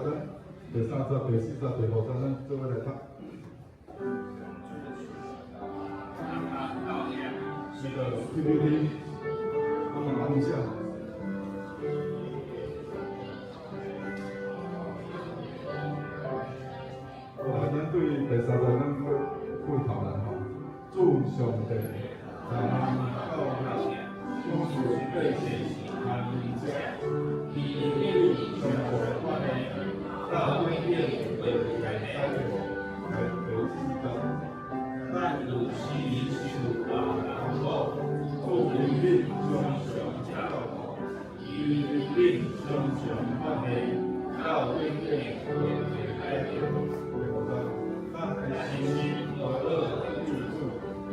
節，第三節、第四節、第五節，咱做伙來讀。那個 PPT，幫忙按一下。好來，咱對第三節，咱過過頭來吼。主上帝，咱到主受百姓安息，伊上無法的，到永遠袂改變。來，第四節。咱有時受大痛苦，主憐憫常常照顧，伊憐憫常常發現，到永遠袂改變。第五節，咱的心歡樂救主，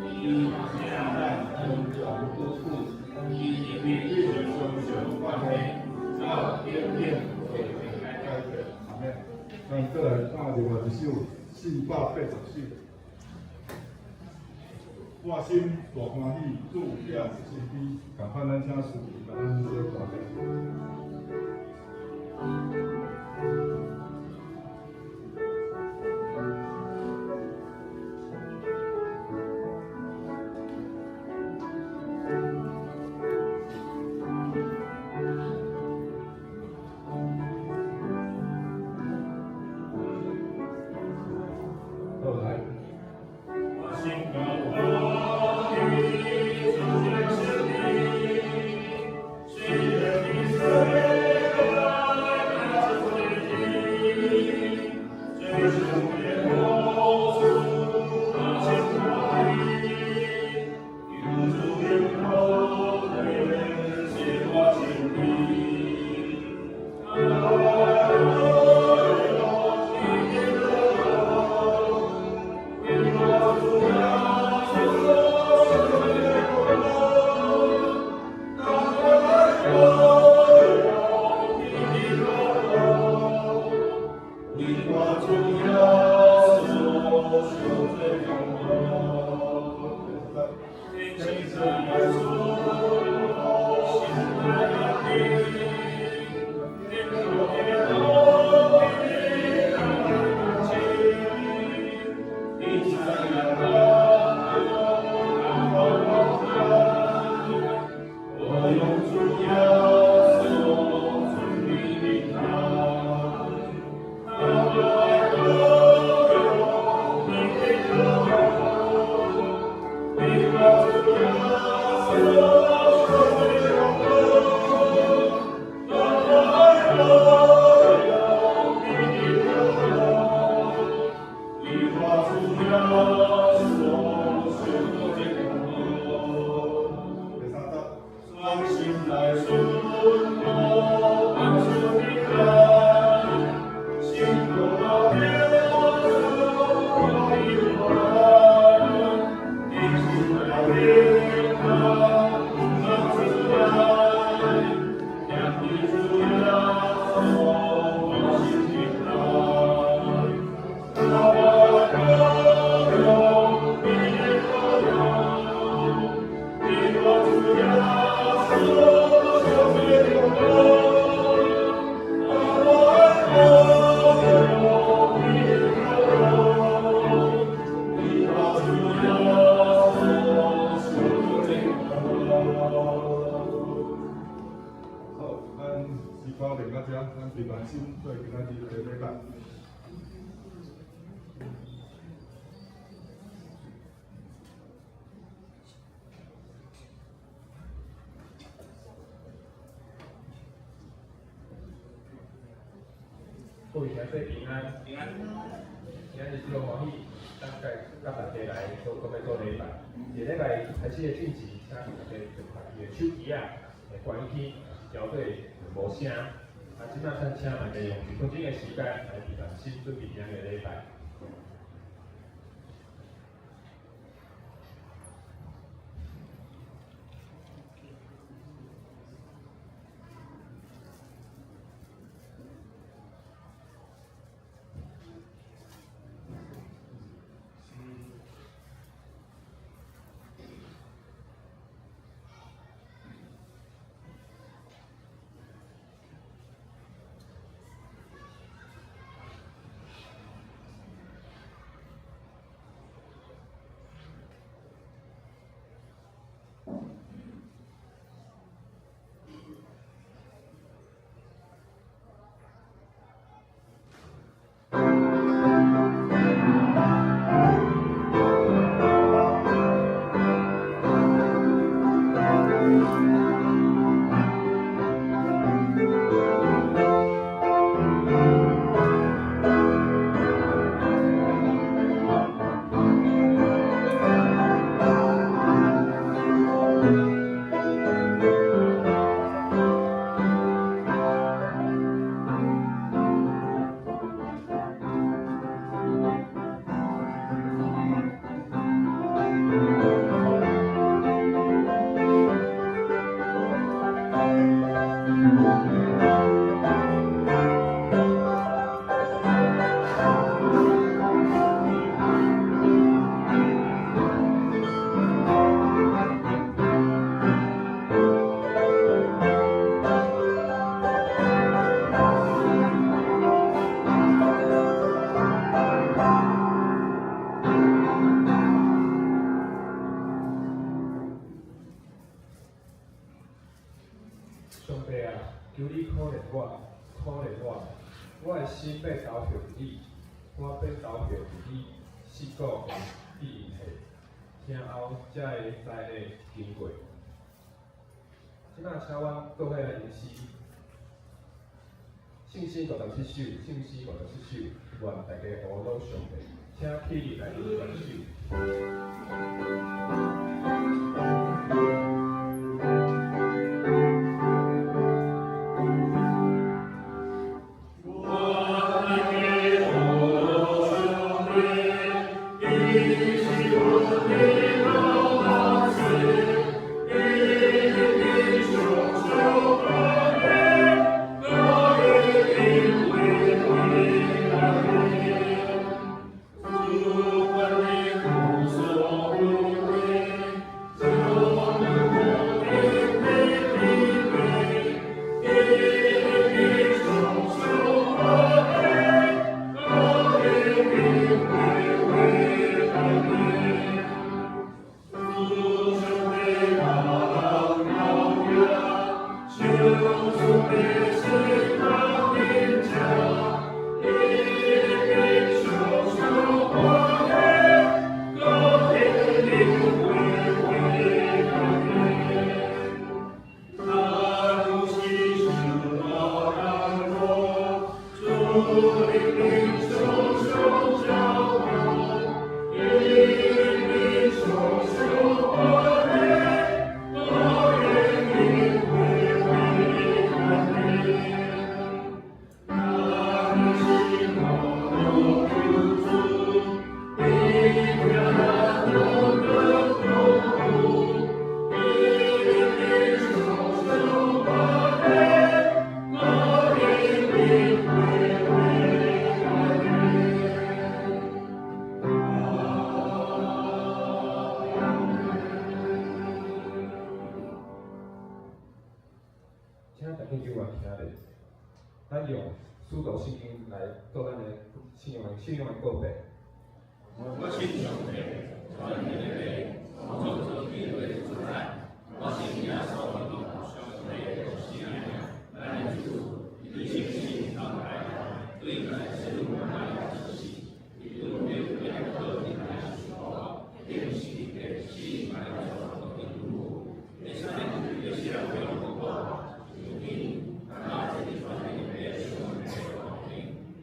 伊請咱常常苦苦，伊憐憫常常發現，到永遠袂改變。阿們。咱閣來看另外一首480首。我心大歡喜，主疼身邊，仝款咱請司儀共咱小看者。好來。我心大歡喜，主疼身邊，雖然你歲來最終的好處大千萬里，求主永保是我身邊。來來你的路，為我主耶穌為我主耶穌受罪痛苦，天生耶穌心愛的你，天父的愛情，你知影我用主耶穌尊你名號，來你的路，為我主耶穌受罪痛苦，來你的路，為我主耶穌受罪痛苦。第三節，全心來順服萬主的愛，心肝耶穌我永遠，一心來聽他主愛，念的主耶穌我心平安。我歌詠你的歌詠，為我主耶穌受罪痛苦，來歌詠你的歌詠，為我主耶穌受罪痛苦。好，咱詩歌練到遮，咱平安心做今仔日的禮拜。各位兄弟平安，平安。今日真歡喜，咱共佮大家來做閣欲做禮拜。佇禮拜開始的進前，請大家用家己的手機仔，來關起，調做無聲。啊，這擺咱請大家用一分鐘的時間來平常心準備今日的禮拜。上帝啊，求你可憐我，可憐我，我的心欲投靠佇你，我欲投靠佇你四顧的庇蔭下，聽候才會災難經過。這擺請阮做伙來吟詩，聖詩57首，聖詩57首，願大家呵咾上帝，請起立來吟全首。請大家叫我聽咧，咱用使徒信經來做咱的信仰的告白。我信上帝，全能的父，創造天地的主宰。我信耶穌基督，上帝的獨生仔，咱的主，伊受死同來，對在死人來出世，伊對天國的來受苦，釘十字架死埋葬落地獄，第三日由死人復活，上天，啊，這是全能的上帝的權柄，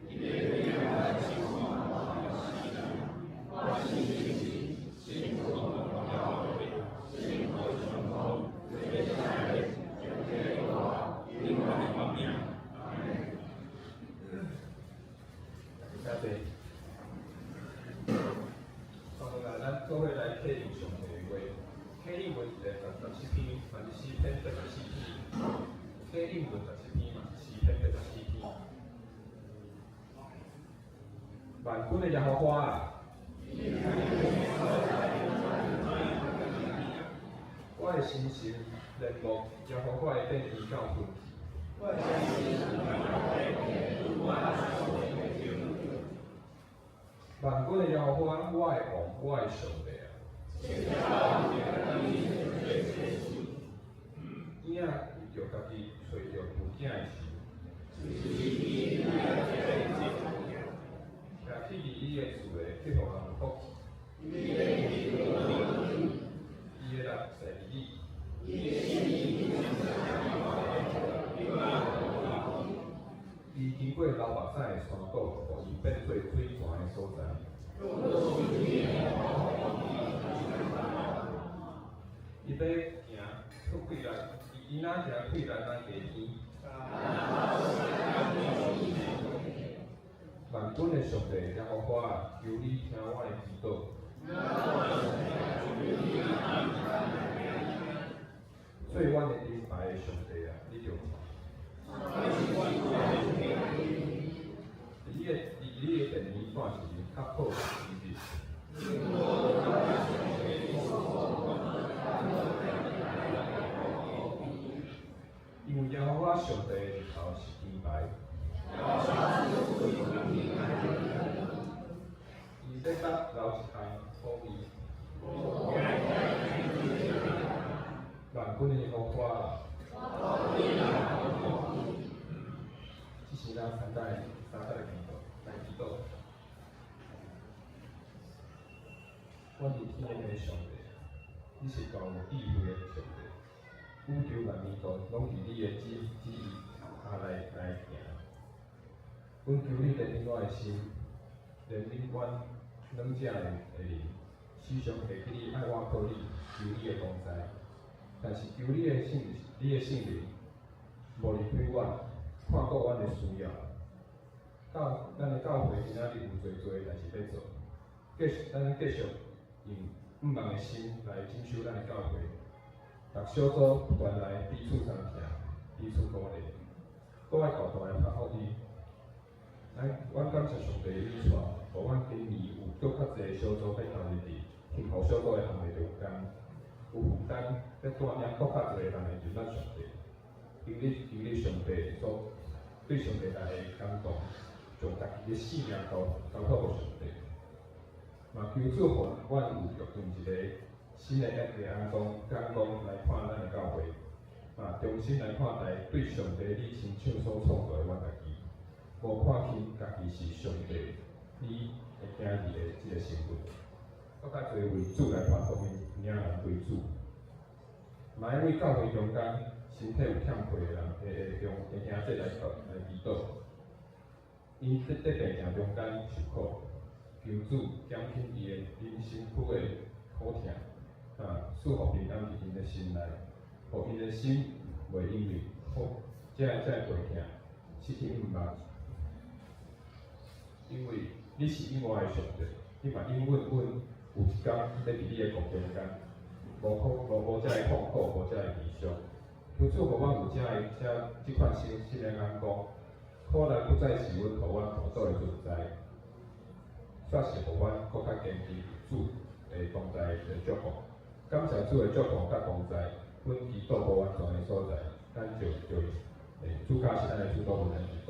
伊欲轉來審判活人死人。我信聖神，聖徒教會，聖徒相通，罪赦免，肉體復活，永遠的活命。阿們。大家坐。好來，咱做伙來體認上帝的話。啟應文一个17篇，嘛是詩篇84篇。啟應文17篇嘛是詩篇84篇。萬軍的耶和華啊，我的心神戀慕耶和華的殿直到春去。萬軍的耶和華，我的王，我的上帝啊！囝仔著家己揣著母囝的手，徛起佇你的厝內去予人福氣，伊的力在佇你。伊經過流目屎的山谷，予伊變做水泉的所在。伊欲行出困難，伊若行困難若低天。萬軍的上帝耶和華啊，求你聽我的祈禱。做阮的盾牌的上帝啊，你著看。佇你的殿裡住一日，較好過千日。因為耶和華上帝的日頭是盾牌，伊欲得留一項好味。萬軍的耶和華啊，這是咱三代三代的祈禱，來祈禱。阮佇天的上帝，你是大有智慧的上帝，宇宙萬物都攏佇你的旨意下來行。阮求你憐憫我的心，憐憫阮軟弱的靈，時常會記你愛倚靠你，求你的同在。但是求你的聖靈，無離開阮，看顧阮的需要。教咱的教會今仔日有濟濟代誌欲做，繼續咱繼續用向望的心來整修咱的教會，逐小組不斷來彼此相疼，彼此鼓勵，閣愛大大的發福音。阮感謝上帝引帶，予阮今年有閣較濟小組欲投入佇幸福小組的行列中間，有負擔欲帶領閣較濟人來認咱上帝。求你上帝所對上帝來的感動，將家己的性命交託予上帝。嘛求主予阮有用一個新的眼光來看咱的教會，嘛重新來看待對上帝你親手所創造的阮家己，無看輕家己是上帝你的囝兒的這個身份，閣較濟為主來傳福音，領人歸主。嘛愛為教會中間身體有欠缺的人的中的兄弟來祈禱，𪜶佇病痛中間受苦，求主減輕伊的𪜶身軀的苦痛，啊，賜福平安佇𪜶的心內，予𪜶的心袂因為苦這个悲痛失去向望。因為你是永活的上帝，你嘛應允阮有一工欲佇你的國中間，無苦無無這个痛苦，無這个悲傷。求主予阮有這款新的眼光，苦難不再是阮予阮苦惱的存在，煞是予阮閣較堅持主的同在的祝福。感謝主的祝福佮同在，阮祈禱無完全的所在，咱就主教是咱的主禱文來祈禱。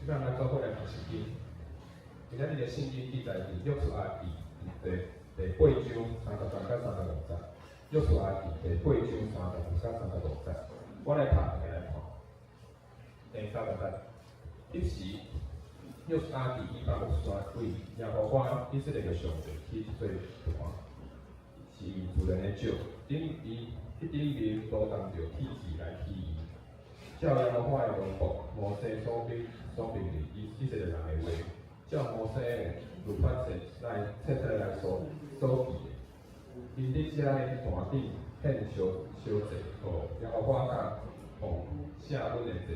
這擺咱做伙來讀聖經。今仔日的聖經記載佇約書亞記第八章30節到35節。約書亞記第八章30節到35節，我來讀，大家來看。第30節，彼時約書亞佇以巴路山對耶和華以色列的上帝起這誓，是用自然的石，頂伊彼頂面阻擋著鐵器來起伊。照耶和華的奴僕摩西所命令以色列人的話，照摩西的律法來所記的。𪜶佇遮的壇頂獻燒祭，予耶和華佮奉赦免的祭。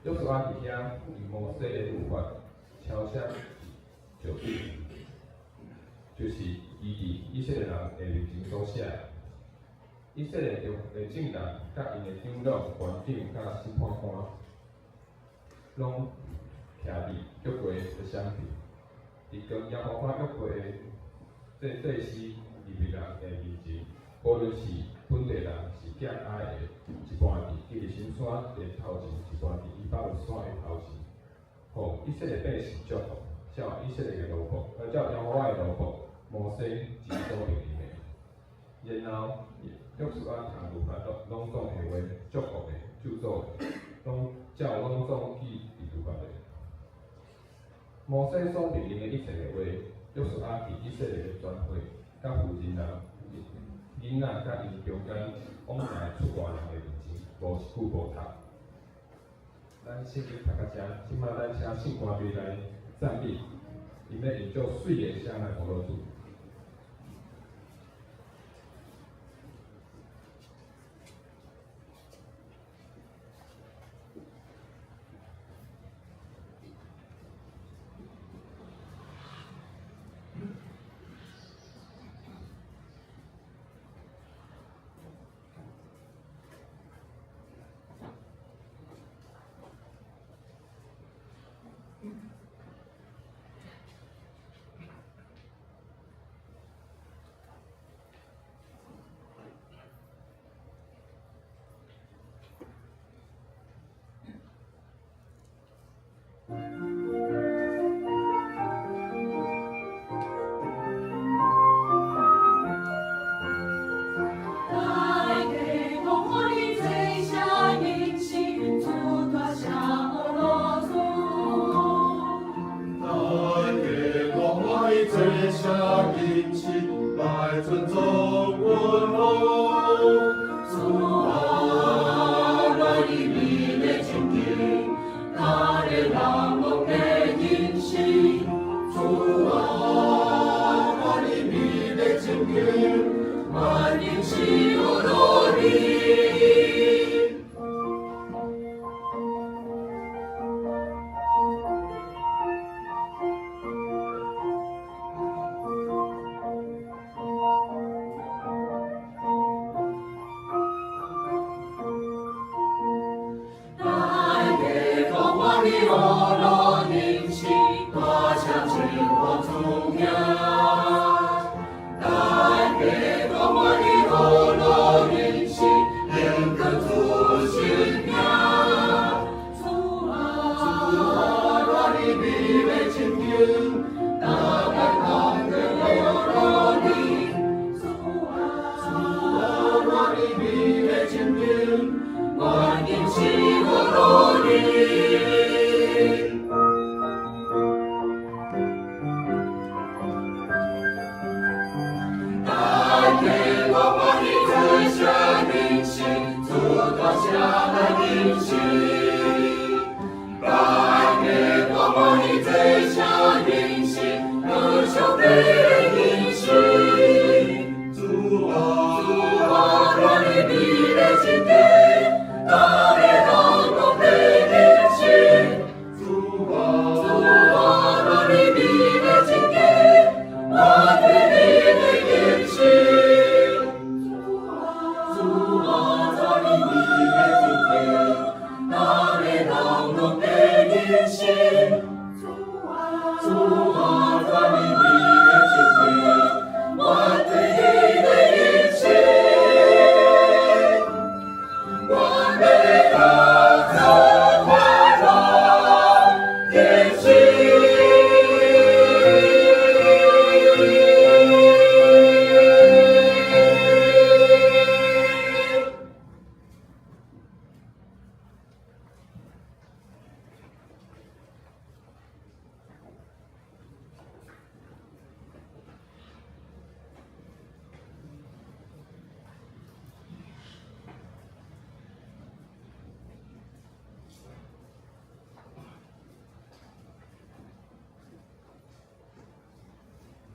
約書亞佇遐用摩西的律法抄寫佇石頂，就是伊佇以色列人的面前所寫的。以色列中的眾人，佮𪜶的長老、官長、佮審判官，攏徛佇約櫃的雙邊，佇扛耶和華約櫃的祭司利未人的面前，無論是本地人是寄來的，一半佇基利心山的頭前，一半佇以巴路山的頭前，予以色列百姓祝福，照以色列的奴僕，照耶和華的奴僕摩西指所命令的。然後約書亞讀律法攏總的話，祝福的、咒詛的，攏照攏總記佇律法內。摩西所命令的一切的話，約書亞佇以色列的全會，佮婦人啊、囡仔佮𪜶中間往來出外人的面前，無一句無讀。咱聖經讀到遮，這馬咱請聖歌隊來讚美，𪜶欲用足媠的聲來呼嚕主。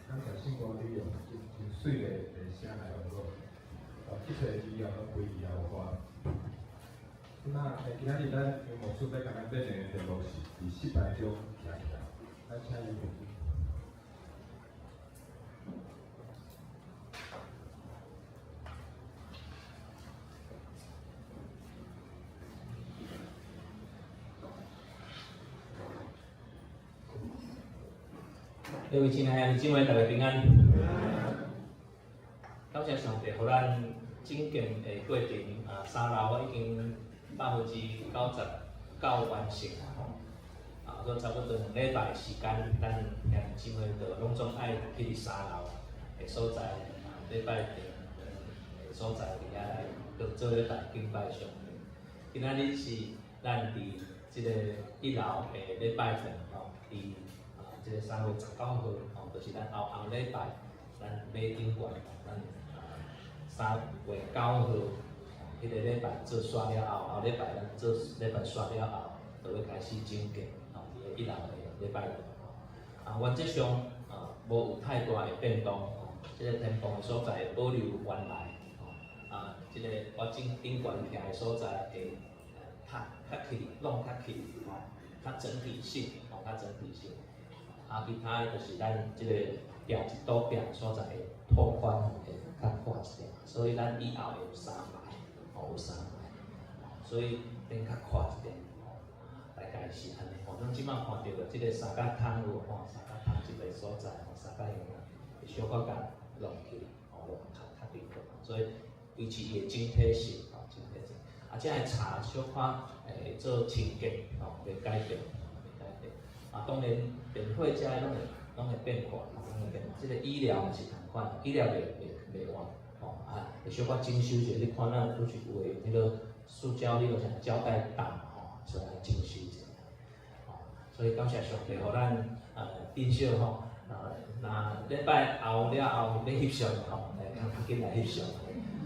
感謝聖歌隊用真媠的聲來娛樂，一切的榮耀攏歸於耶和華。這馬今仔日咱楊牧師欲共咱勉勵的題目是佇失敗中站起來，咱請伊牧師。各位親愛的姊妹，大家平安。感謝上帝，予咱整件的過程啊，三樓已經99%完成啊，啊，閣差不多2禮拜時間，咱兄弟姊妹就攏總愛去佇三樓的所在啊，禮拜堂的所在佇遐來閣做禮拜敬拜上帝。今仔日是咱佇這个一樓的禮拜堂吼，佇啊這个3月19號，吼，就是咱後後禮拜，咱馬頂懸，咱3月9號，彼個禮拜做煞了後，後禮拜咱做禮拜煞了後，就欲開始整建，吼，佇个一樓的禮拜堂。啊，原則上啊，無有太大的變動，吼，這个天棚的所在會保留原來，吼，啊，這个我頂頂懸徛的所在會較較起，弄較起，吼，較整體性，吼，較整體性。啊，其他的就是咱這個壁一堵壁所在會拓寬，會較闊一點，所以咱以後會有三排，吼，有三排，所以變較闊一點，吼，大概是按呢。吼，咱這擺看著的這个三角窗有無吼？三角窗這个所在吼，三角形啊，會小可共弄起來，吼，弄較較緊個，所以維持伊的整體性，吼，整體性。啊，這个茶小可會做清潔，吼，袂改變，袂改變。啊，當然電火這个攏會變化，攏會變化。這个醫療嘛是仝款，醫療袂換，吼啊，會小可整修者，你看咱拄是有的用彼個塑膠彼個啥膠帶擋吼，所以來整修者。吼，所以感謝上帝，予咱頂少吼，啊，若禮拜後了後欲翕相吼，來較較緊來翕相，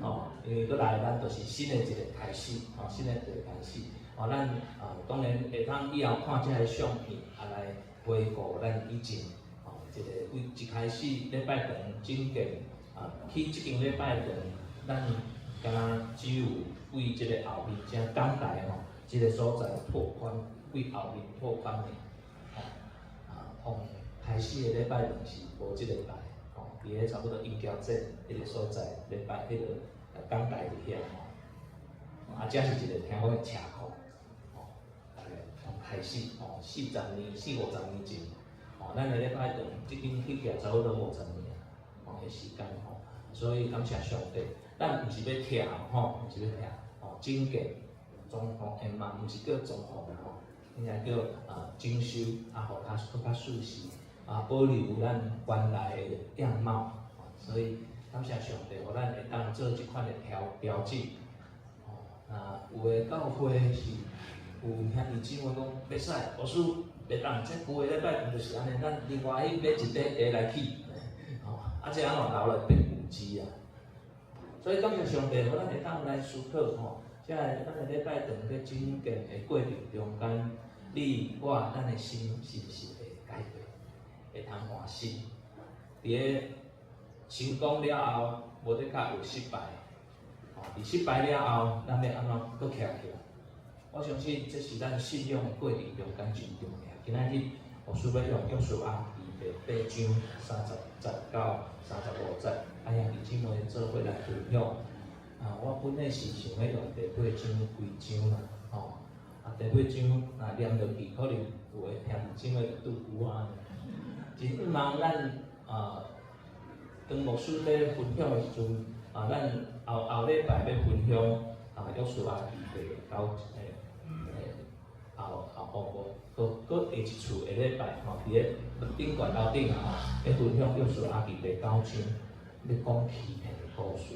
吼，因為閣來咱就是新的一個開始，吼，新的一個開始。吼，咱啊當然會當以後看這个相片，啊來回顧咱以前，吼，這個對一開始禮拜堂整建啊，起這間禮拜堂，咱敢若只有對這个後面這講台吼，這个所在拓寬，對後面拓寬的，吼，啊，從開始的禮拜堂是無這個台，吼，佇咧差不多銀橋鎮彼個所在禮拜彼個講台佇遐吼，啊，這是一個聽講的車庫，吼，大概從開始吼，40年、四五十年前，吼，咱的禮拜堂這間起起來差不多五十年啊，吼的時間吼，所以感謝上帝，咱毋是欲拆吼，毋是欲拆，吼，整建裝潢的嘛，毋是叫裝潢吼，應該叫啊整修啊，予較閣較舒適，啊，保留咱原來的樣貌，所以感謝上帝，予咱會當做這款的調整。吼，啊，有的教會是有兄弟姊妹講袂使，牧師袂當，這舊的禮拜堂就是按呢，咱另外去買一塊下來起，吼，啊，這按怎留來變舊址啊？所以感謝上帝，予咱會當來思考吼，這个咱的禮拜堂佇整建的過程中間，你我咱的心是毋是會改變，會通換新？佇咧成功了後，無的確有失敗，吼，佇失敗了後，咱欲按怎閣徛起來？我相信這是咱信仰的過程中間真重要。今仔日牧師欲用約書亞記第八章30節到35節，啊，兄弟姊妹做伙來分享。啊，我本來是想欲用第八章規章啦，吼，啊，第八章若念落去，可能有的兄弟姊妹就拄久啊。真毋茫咱啊，當牧師咧分享的時陣，啊，咱後後禮拜欲分享啊，約書亞記第九後後後無，閣閣下一次下禮拜吼，佇咧頂懸樓頂啊吼，欲分享約書亞記第九章，欲講欺騙的故事。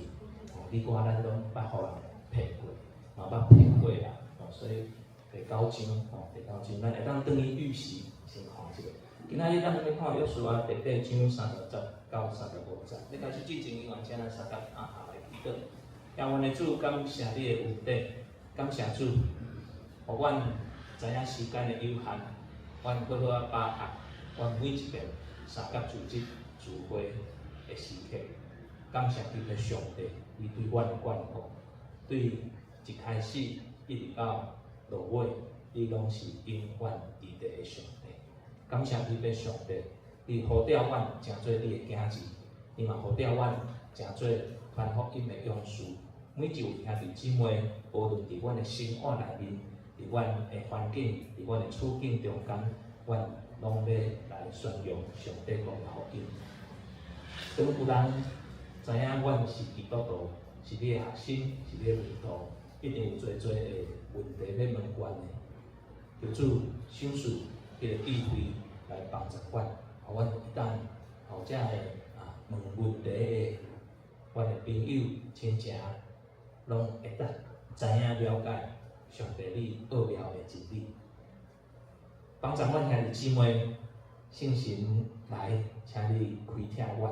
吼，你我咱攏捌予人騙過，嘛捌騙過啦，吼，所以第九章吼，第九章，咱會當轉去預習先看這個。今仔日咱欲看約書亞第八章30節到35節。欲開始進前，永遠請咱相佮啊來祈禱。耶阮的主，感謝你的恩典，感謝主，予阮知影時間的有限，阮好好仔把握，阮每一遍相佮組織聚會的時刻，感謝基督上帝，伊對阮的眷顧，對一開始一直到落尾，你攏是永遠佇佇的上帝。感謝基督上帝，你呼召阮成做你的囝兒，你嘛呼召阮成做傳福音的勇士。每一位兄弟姊妹，無論佇阮的生活內面，佇阮的環境，佇阮的處境中間，阮攏欲來宣揚上帝國的福音。當有人知影阮是基督徒，是你的學生，是你的門徒，一定有濟濟的問題欲問阮的。求主賞賜彼个智慧來幫助阮，予阮會當予遮个啊問問題的阮的朋友親情，攏會當知影了解上帝你奧妙的真理。幫助阮兄弟姊妹，聖神來，請你開啟阮，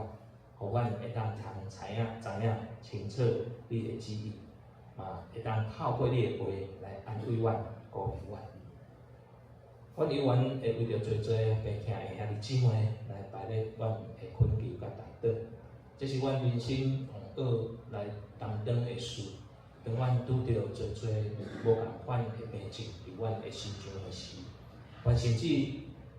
予阮會當通知影知影清楚你的旨意，嘛會當透過你的話來安慰阮、鼓勵阮。阮猶原會為著濟濟病疼的兄弟姊妹來擺咧阮的懇求佮代禱，這是阮人生學來擔當的事。當阮拄著濟濟無仝款的病症佇阮的身上的時，阮甚至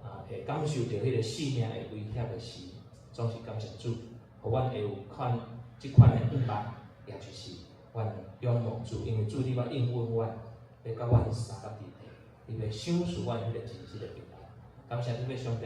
啊會感受著彼個性命的威脅的時，總是感謝主，予阮會有款這款的向望，也就是阮仰望主，因為主你捌應允阮，欲佮阮相佮佇地。你欲賞賜阮彼個真實的平安，感謝你欲上帝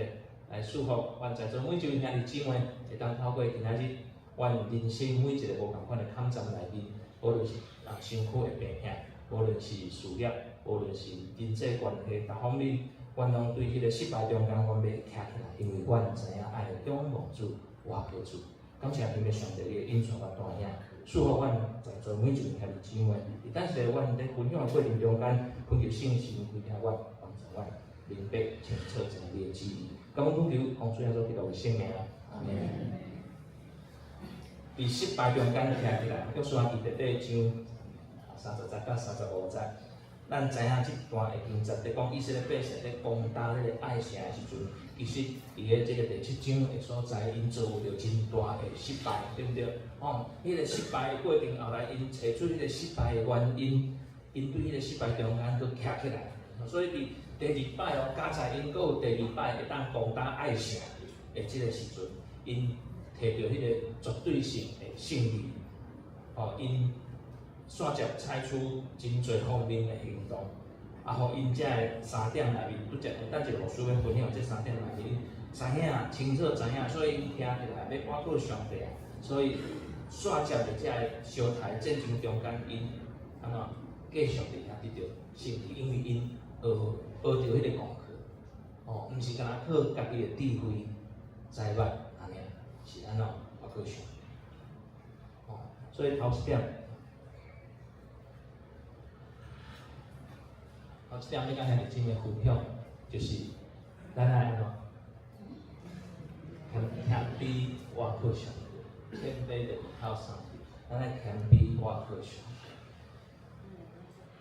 來賜福阮在座每一位兄弟姊妹，會當透過今仔日，阮人生每一个無仝款的坎站內面，無論是啊身軀的病疼，無論是事業，無論是人際關係各方面，阮攏對彼個失敗中間，阮欲徛起來，因為阮知影愛仰望主，倚靠主。感謝你欲上帝的引帶阮帶領，賜福阮在座每一位兄弟姊妹。佇等時阮佇分享的過程中間，懇求聖神開啟阮，幫助阮明白清楚知你的旨意。感恩懇求，奉主耶穌基督的聖名，阿們。佇失敗中間徛起來，約書亞記第八章30節到35節。咱知影這段的經節佇講以色列百姓咧攻打彼个艾城的時陣，其實佇个這个第七章的所在，𪜶遭遇著真大的失敗，對毋對？吼，彼个失敗的過程後來，𪜶揣出彼个失敗的原因，𪜶對彼个失敗中間閣徛起來。所以佇第二擺哦，佳哉𪜶閣有第二擺會當攻打艾城的這个時陣，𪜶摕著彼个絕對性的勝利，吼，𪜶煞接採取真濟方面的行動，啊，予𪜶遮的三點內面，拄則等一下牧師欲分享這三點內面，知影清楚知影，所以𪜶徛起來欲倚靠上帝啊，所以煞接佇遮个相刣戰爭中間，𪜶按怎繼續佇遐得著勝利，因為𪜶學學著彼個功課，哦，毋是干焦靠家己的智慧、才捌按呢，是按怎倚靠上帝，哦，所以頭一點。頭一點欲佮兄弟姊妹分享，就是咱愛按怎謙謙卑倚靠上帝，謙卑就倚靠上帝，咱愛謙卑倚靠上帝。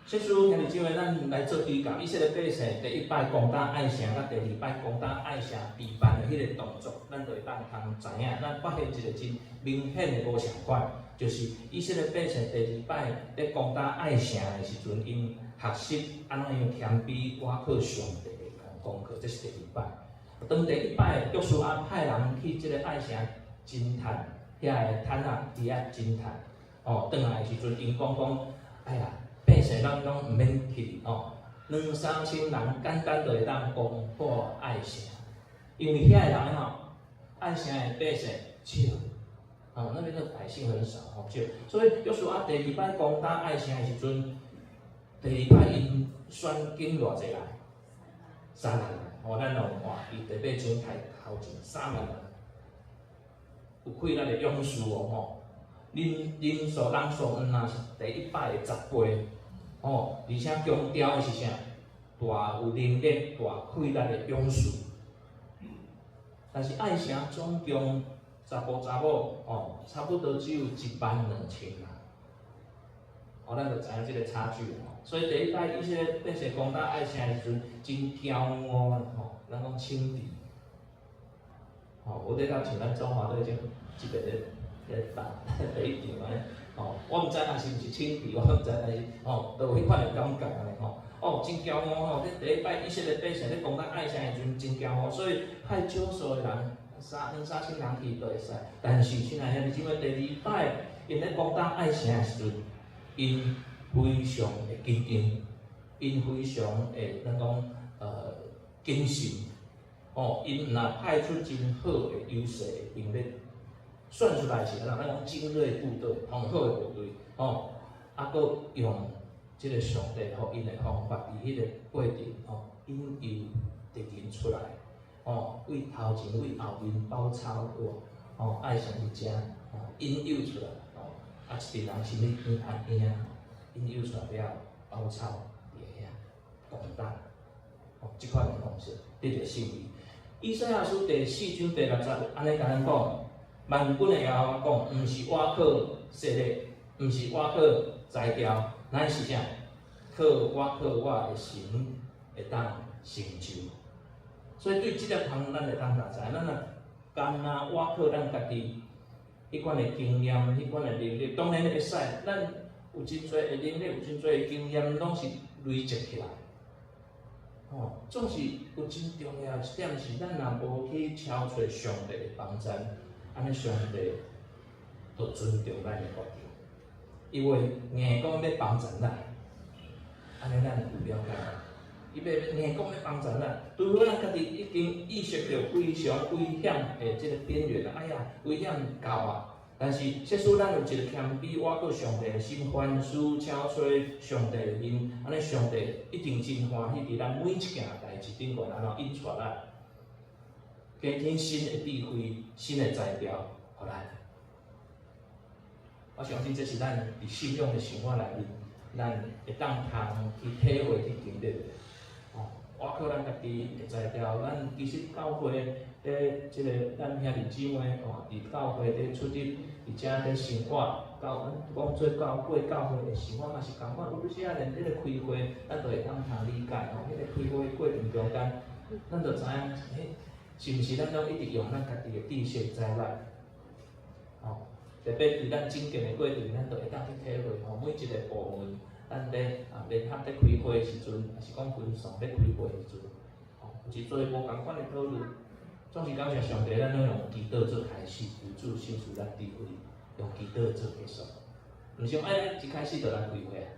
這次兄弟姊妹，咱來做比較，以色列百姓第一擺攻打艾城，佮第二擺攻打艾城比辦的彼个動作，咱就會當通知影，咱發現一个真明顯的無相仝，就是以色列百姓第二擺咧攻打艾城的時陣，𪜶學習按怎樣謙卑倚靠上帝的功課，這是第二擺。當第一擺約書亞派人去這个艾城偵探，遐个探仔佇遐偵探，哦，轉來的時陣，𪜶講講，哎呀，百姓攏攏毋免去哦，兩三千人簡單就會當攻破艾城，因為遐个人吼，艾城的百姓少，哦，那邊的百姓很少吼少，所以約書亞第二擺攻打艾城的時陣，第二擺𪜶選揀偌濟人？3萬人，吼，咱有看伊第八章開頭前三萬人，有氣力的勇士哦吼，人人數人數毋若是第一擺的10倍，吼，而且強調的是啥？大有能力、大氣力的勇士。但是艾城總共查埔查某，吼，差不多只有1萬2千人。哦，咱就知影這个差距吼。所以第一擺以色列百姓攻打艾城的時陣，真驕傲吼，咱講輕敵。吼，有咧到像咱中華隊這這邊咧咧打第一場按呢，吼，我毋知影是毋是輕敵，我毋知，但是吼，都有彼款的感覺按呢吼。哦，真驕傲吼！這第一擺以色列百姓咧攻打艾城的時陣，真驕傲，所以派少數的人，三兩三千人去就會使。但是親愛兄弟姊妹，第二擺𪜶咧攻打艾城的時陣，𪜶非常的堅定，𪜶非常的咱講謹慎，吼，𪜶若派出真好的優勢的兵力，算出來是按怎？咱講精銳部隊，上好的部隊，吼，啊，閣用這个上帝予𪜶的方法，佇彼个過程吼，引誘敵人出來，吼，為頭前為後面包抄，有無？吼，艾城佇遮，吼，引誘出來，吼，啊，一群人心裡驚啊驚，引誘出來了後，包抄佇遐攻打，吼，這款的方式得著勝利。以賽亞書第四章第六節按呢共咱講，萬軍的耶和華講，毋是倚靠勢力，毋是倚靠才調，乃是啥？靠我靠我的神會當成就。所以對這個項，咱會當大知，咱若干焦倚靠咱家己彼款的經驗、彼款的能力，當然會使，咱有真濟的能力，有真濟的經驗，攏是累積起來。吼，總是有真重要一點是，咱若無去敲揣上帝的幫贊，按呢上帝就尊重咱的決定，因為硬講欲幫贊咱，按呢咱有了解。伊欲硬講欲幫贊咱，除非咱家己已經意識著非常危險的這個邊緣啊，哎呀，危險到啊！但是，即使咱有一個謙卑，倚靠上帝的心，凡事請揣上帝的面，按呢上帝一定真歡喜佇咱每一件代誌頂懸按怎引帶咱，加添新的智慧、新的才調，予咱。我相信這是咱佇信仰的生活內面，咱會當通去體會、去經歷的。哦，倚靠咱家己的才調，咱其實教會咧，這個咱兄弟姊妹哦，佇教會咧出入，佇遮咧生活，教講做教過教會的生活嘛是仝款，有時仔連彼個開會，咱都會當通理解吼。彼個開會過程中間，咱就知影，欸，是毋是咱攏一直用咱家己的知識才力？吼，特別佇咱整建的過程，咱就會當去體會吼，每一個部門，咱咧啊聯合咧開會的時陣，抑是講分散咧開會的時陣，吼，有真濟無仝款的討論。總是感謝上帝，咱攏用祈禱做開始，求主賞賜咱智慧，用祈禱做結束。毋是講哎，一開始就來開會啊。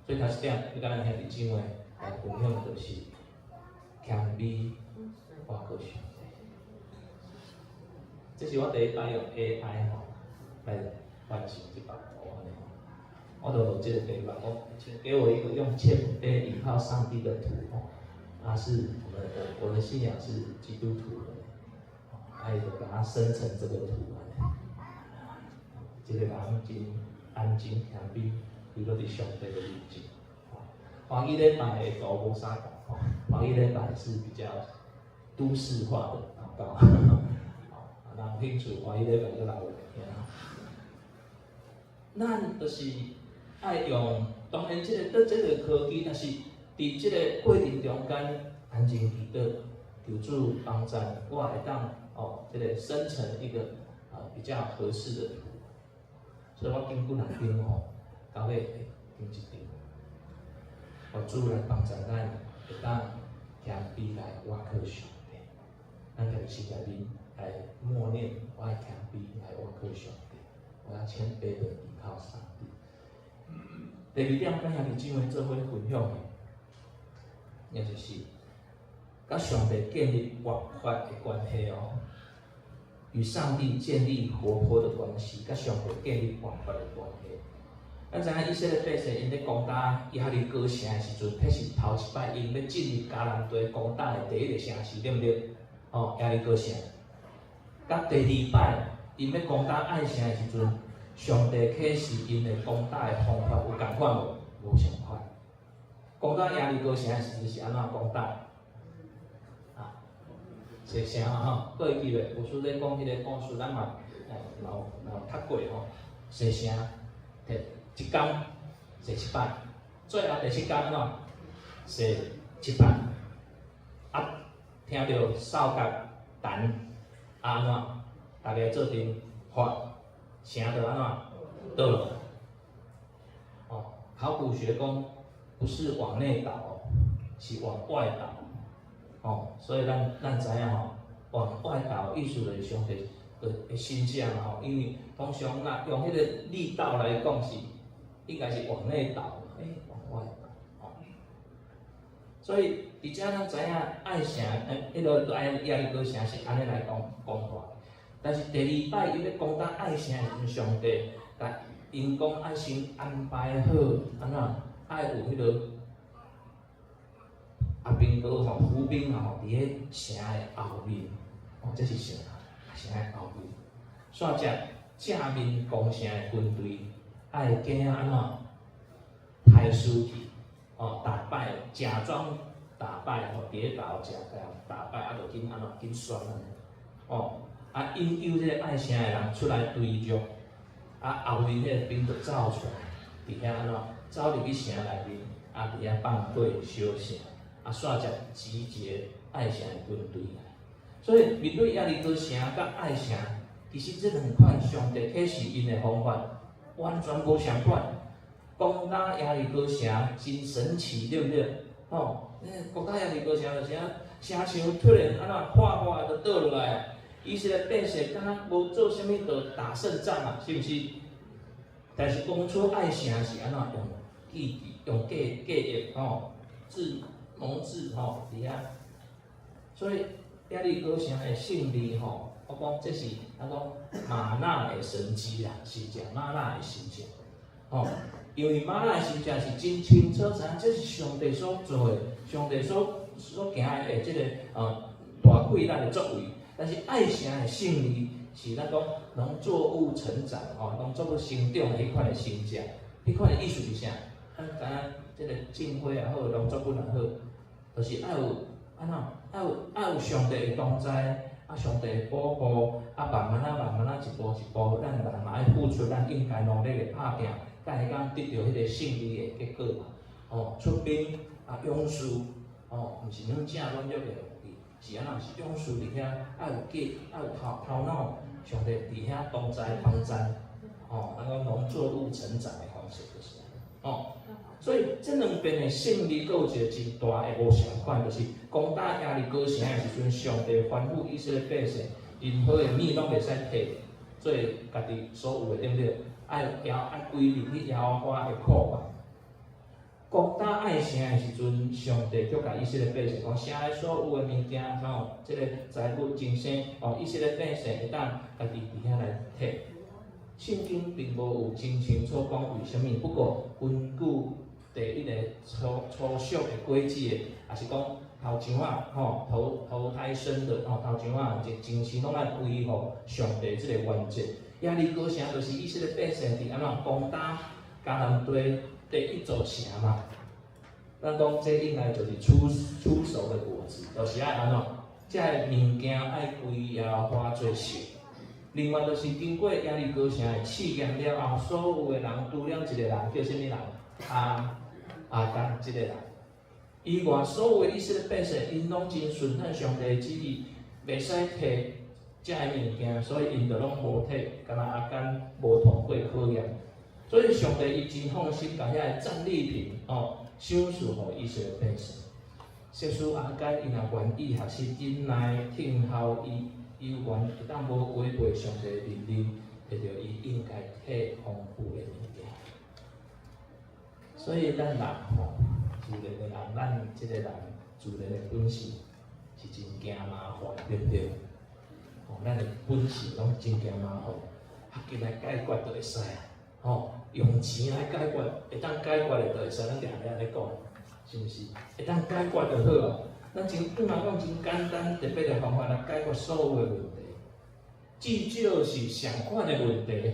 所以頭一點，欲佮咱兄弟姊妹來分享的就是謙卑倚靠上帝。這是我第一擺用 AI 吼來完成這幅圖按呢。我就落這個題目，講請給我一個用謙卑倚靠上帝的圖吼。啊，是我們我的信仰是基督徒的，啊，伊就共我生成這個圖按呢。這個人真安靜謙卑，伊閣佇上帝的面前。黃衣禮拜的圖無啥仝，黃衣禮拜是比較都市化的禱告。好，若有興趣，黃衣禮拜閣來有。咱就是愛用，當然這個對這個科技，但是佇這個過程中間，安靜祈禱，求主幫贊，我會當哦，這個生成一個啊比較合適的圖。所以我揀幾若張吼，到尾揀一張，予主來幫贊咱，會當謙卑來倚靠上帝。咱家己心內面來默念，我愛謙卑來倚靠上帝，我要謙卑的依靠上帝。第二點，佮兄弟姊妹做伙分享的，也就是佮上帝建立活潑的關係哦，與上帝建立活潑的關係，佮上帝建立活潑的關係。咱知影以色列百姓𪜶咧攻打耶利哥城的時陣，彼是頭一擺𪜶欲進入迦南地攻打的第一个城市，對毋對？哦，耶利哥城。佮第二擺𪜶欲攻打愛城的時陣，上帝啟示𪜶的攻打的方法有仝款無？無相仝。攻打耶利哥城的時陣是按怎攻打？啊，踅城啊吼，閣會記袂？有師咧講彼个故事，咱嘛嘛有嘛有讀過吼。踅城，摕一工踅七擺，最後第七工按怎？踅七擺。啊，聽著哨角彈，啊按怎？逐家做陣發，城就按怎？倒落。哦，考古學講不是往內倒，是往外倒。哦，所以咱知影吼，往外倒意思就是上帝的神蹟嘛吼，因為通常若用彼個力道來講是，應該是往內倒，欸，往外倒，吼。所以佇遮咱知影愛城，彼个愛耶利哥城是按呢來講講法。但是第二擺伊欲攻打愛城的時陣，上帝共𪜶講愛先安排好，按怎愛有彼个阿兵哥吼，伏兵啊吼，佇咧城的後面，哦，這是城，城的後面。煞接正面攻城的軍隊，愛經按怎排輸去，哦，打敗，假裝打敗吼，跌倒食共打敗，啊，就緊按怎緊選按呢，哦，啊引誘這个艾城的人出來追逐，啊後面彼个兵就走出來，佇遐按怎走入去城內面，啊佇遐放火燒城，啊煞才集結艾城的軍隊來。所以面對耶利哥城佮艾城，其實這兩款上帝啟示𪜶的方法完全無仝款。攻打耶利哥城真神奇，對毋對？吼，攻打耶利哥城就是啥？城牆突然按怎嘩嘩就倒落來，以色列百姓敢若無做啥物就打勝仗啊，是毋是？但是當初艾城是按怎用計計用計計劃吼，智謀智吼佇遐，所以耶利哥城的勝利吼，我講這是咱講嗎哪的神蹟啦，是食嗎哪的神蹟，吼。因為嗎哪的神蹟是真清楚，知影這是上帝所做的，上帝所行的這个大氣力的作為。但是艾城的勝利是咱講農作物成長吼，農作物成長的彼款的神蹟，彼款的意思是啥？咱知影這个種花也好，農作物也好，就是愛有按怎，愛有上帝的同在，啊上帝的保護，啊慢慢仔慢慢仔一步一步，咱人嘛愛付出咱應該努力的拍拚，才會當得著彼个勝利的結果嘛。哦，出兵啊，勇士，哦，毋是軟正軟弱的去，是按怎？是勇士佇遐愛有計，愛有頭腦，上帝佇遐同在幫贊，哦，咱講農作物成長的方式就是按呢，哦，所以這兩邊的勝利，閣有一个真大的無仝款，就是攻打耶利哥城的時陣，上帝吩咐以色列百姓，任何的物攏袂使提做家己所有的，對毋對？愛交愛歸入去耶和華的庫房。攻打艾城的時陣，上帝卻共以色列百姓講，城內所有的物件，吼，這个財物精牲，哦，以色列百姓會當家己佇遐來提。聖經並無有真清楚講為啥物，不過根據第一个初熟的果子的，抑是講頭上仔吼頭胎生的吼頭上仔，這精牲攏愛歸予上帝這个原則。耶利哥城就是以色列百姓佇按怎攻打迦南地第一座城嘛。咱講這應該就是初熟的果子，就是愛按怎，這个物件愛歸耶和華做聖。另外就是經過耶利哥城的試驗了後，所有的人除了一个人叫啥物人？亞干這个人，以外所有的以色列百姓，𪜶攏真順從上帝的旨意，袂使提這个物件，所以𪜶就攏無提，干焦亞干無通過考驗。所以上帝伊真放心，共遐个戰利品哦，賞賜予以色列百姓。即使亞干伊若願意學習忍耐聽候伊，猶原會當無違背上帝的命令，摕著伊應該提豐富的物件。所以咱人吼，自然的人，咱這个人自然的本性是真驚麻煩，對毋對？吼，咱的本性攏真驚麻煩，較緊來解決就會使啊！吼，用錢來解決，會當解決的就會使，咱定定按呢講，是毋是？會當解決就好啊。咱真對嘛講真簡單特別的方法來解決所有的問題，至少是仝款的問題，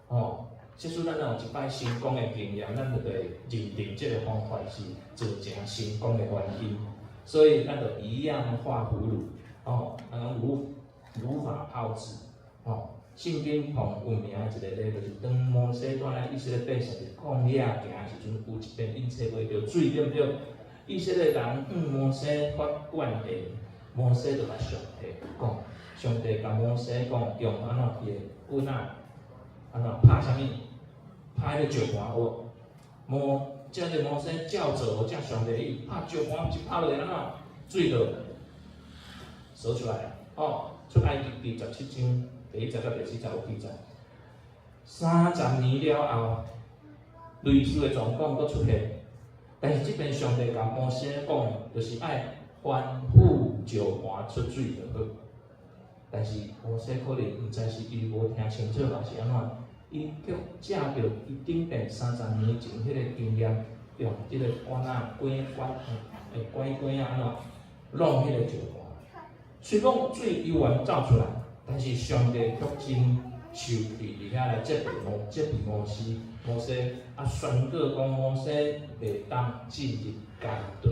吼。即使咱若有一擺成功的經驗，咱就會認定這个方法是造成成功的原因。所以咱就依樣畫葫蘆，吼，咱講如法炮製，吼。聖經上有名的一个例，就是當摩西帶領以色列百姓佇曠野行的時陣，有一遍𪜶揣袂著水，對毋對？以色列人向摩西發怨言，摩西就共上帝講，上帝共摩西講，用按怎伊的棍仔，按怎拍啥物？拍彼个石盤有無？這个摩西照做，照上帝意，拍石盤一拍落去，按怎水就趖出來，哦，出埃及記17章第1節到第4節有記載。30年了後，類似的狀況閣出現，但是這邊上帝共摩西講，就是愛吩咐石盤出水就好。但是摩西可能毋知是伊無聽清楚，抑是按怎，伊卻藉著伊頂遍30年前彼个經驗，用這個棍仔拐拐拐拐仔按怎弄彼個石盤。雖講水猶原走出來，但是上帝卻真受氣，佇遐來責備摩西，摩西啊宣告講摩西袂當進入迦南地。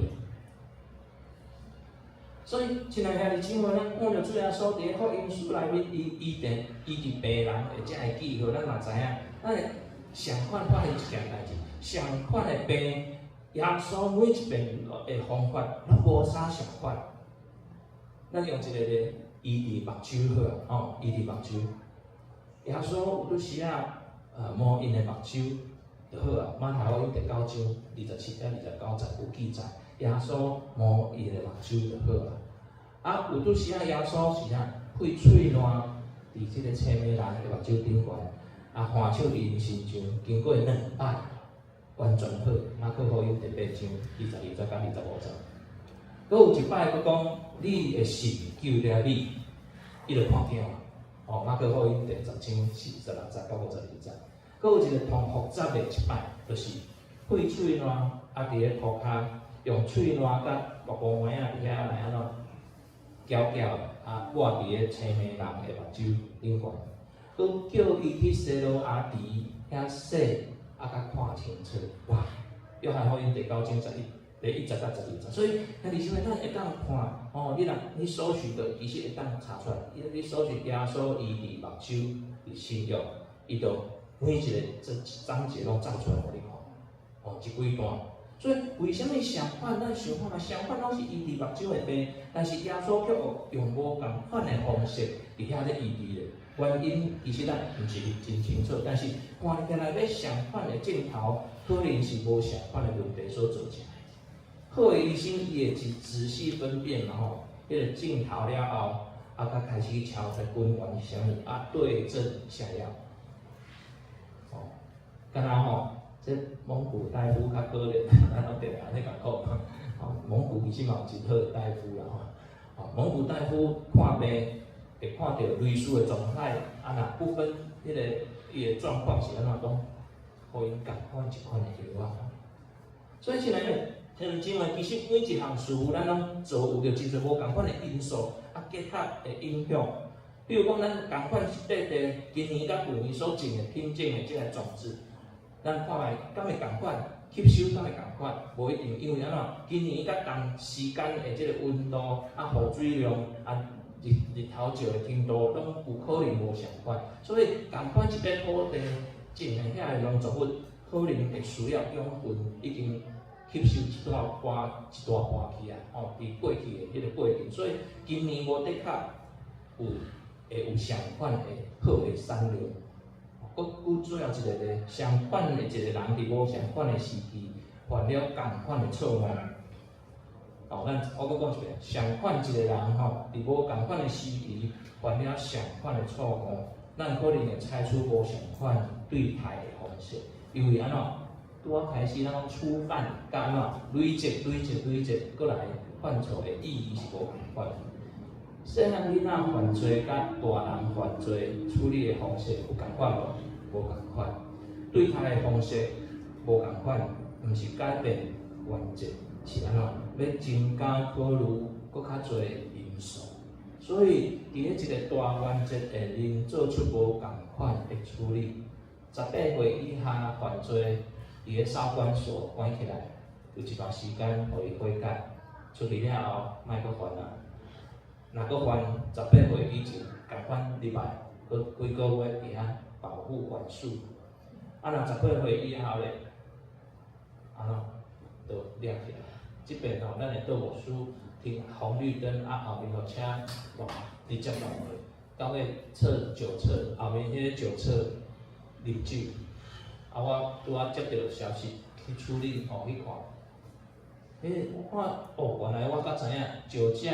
所以，親愛兄弟姊妹，咱看著主耶穌佇咧福音書內面，伊醫病醫治病人的這个記號，咱嘛知影。咱會相款發現一件代誌，相款的病，耶穌每一遍的方法攏無啥相款。咱用一個咧醫治目睭好啊，吼，醫治目睭。耶穌有拄時仔，摸𪜶的目睭就好啊。馬太福音第九章27到29節有記載，耶穌摸伊的目睭就好啊。啊，有拄時仔耶穌是啥？廢喙瀾佇這個青盲人的目睭頂懸，啊，還手佇𪜶身上，經過兩擺，完全好。馬可福音第八章22節到25節。閣有一擺閣講，你的信救了你，伊就看見啊。哦，馬可福音第10章46節到52節。閣有一個同複雜的一擺，就是廢喙瀾啊，佇咧塗跤用喙瀾佮木瓜糜仔佇遐來按怎攪攪，啊，抹佇咧青盲人的目睭頂懸，閣叫伊去西羅亞池遐洗，啊，較看清楚。哇！約翰福音第九章11、第1節到12節，所以兄弟姊妹，咱會當看，哦，你若你搜尋著，其實會當查出來。你搜尋耶穌醫治目睭佇新約，伊就每一個這章節攏走出來予你看，哦，一規段。所以為啥物相款？咱想看覓，相款攏是醫治目睭的病，但是耶穌卻用無仝款的方式佇遐咧醫治咧。原因其實咱毋是真清楚，但是看起來欲相款的症頭，可能是無相款的問題所造成的。好的醫生伊會真仔細分辨嘛吼，彼個症頭了後，啊，才開始敲出根源是啥物，啊，對症下藥。哦，敢若吼，這蒙古大夫較可憐，咱攏定定按呢共講。吼，蒙古其實嘛有真好的大夫啦吼。吼，蒙古大夫看病會看著類似的狀態，啊若不分彼個伊的狀況是按怎講，予𪜶仝款一款的藥仔。所以親愛的兄弟姊妹，其實每一項事物，咱攏造有著真濟無仝款的因素，啊，結合的影響。比如講，咱仝款是塊地，今年佮舊年所種的品種的這個種子，咱看覓敢會仝款，吸收敢會仝款？無一定，因為按怎？今年佮仝時間的這個溫度，啊，雨水量，啊，日日頭照的程度，攏有可能無相款。所以，仝款一塊土地種的遐個農作物，可能會需要養分已經吸收一大半一大半去啊！吼，佇過去的彼個過程，所以今年無的確有會有相款的好的產量。閣閣最後一個咧，相款的一個人佇無相款的時期犯了仝款的錯誤。哦，咱我閣講一遍，相款一個人吼，佇無仝款的時期犯了相款的錯誤，咱可能會採取無相款對待的方式，因為按怎？拄仔開始咱講初犯，佮按怎累積、累積、累積，過來犯錯的意義是無仝款。細漢囡仔犯罪佮大人犯罪處理的方式有仝款無？無仝款。對待的方式無仝款，毋是改變原則，是按怎？欲增加考慮閣較濟因素。所以，佇咧一個大原則下面做出無仝款的處理。18歲以下犯罪，佇咧少管所關起來，有一段時間予伊悔改，出去了後，莫閣犯啊。若閣犯，18歲以前，仝款入來，閣幾個月佇遐保護管束。啊，若十八歲以後咧，按怎？就掠起來。這邊吼，咱的杜牧師停紅綠燈，啊後面予車哇直接撞落，到尾測酒測，後面彼個酒測啉酒。啊，我拄仔接著消息去處理吼，去看。欸，我看哦，原來我才知影酒駕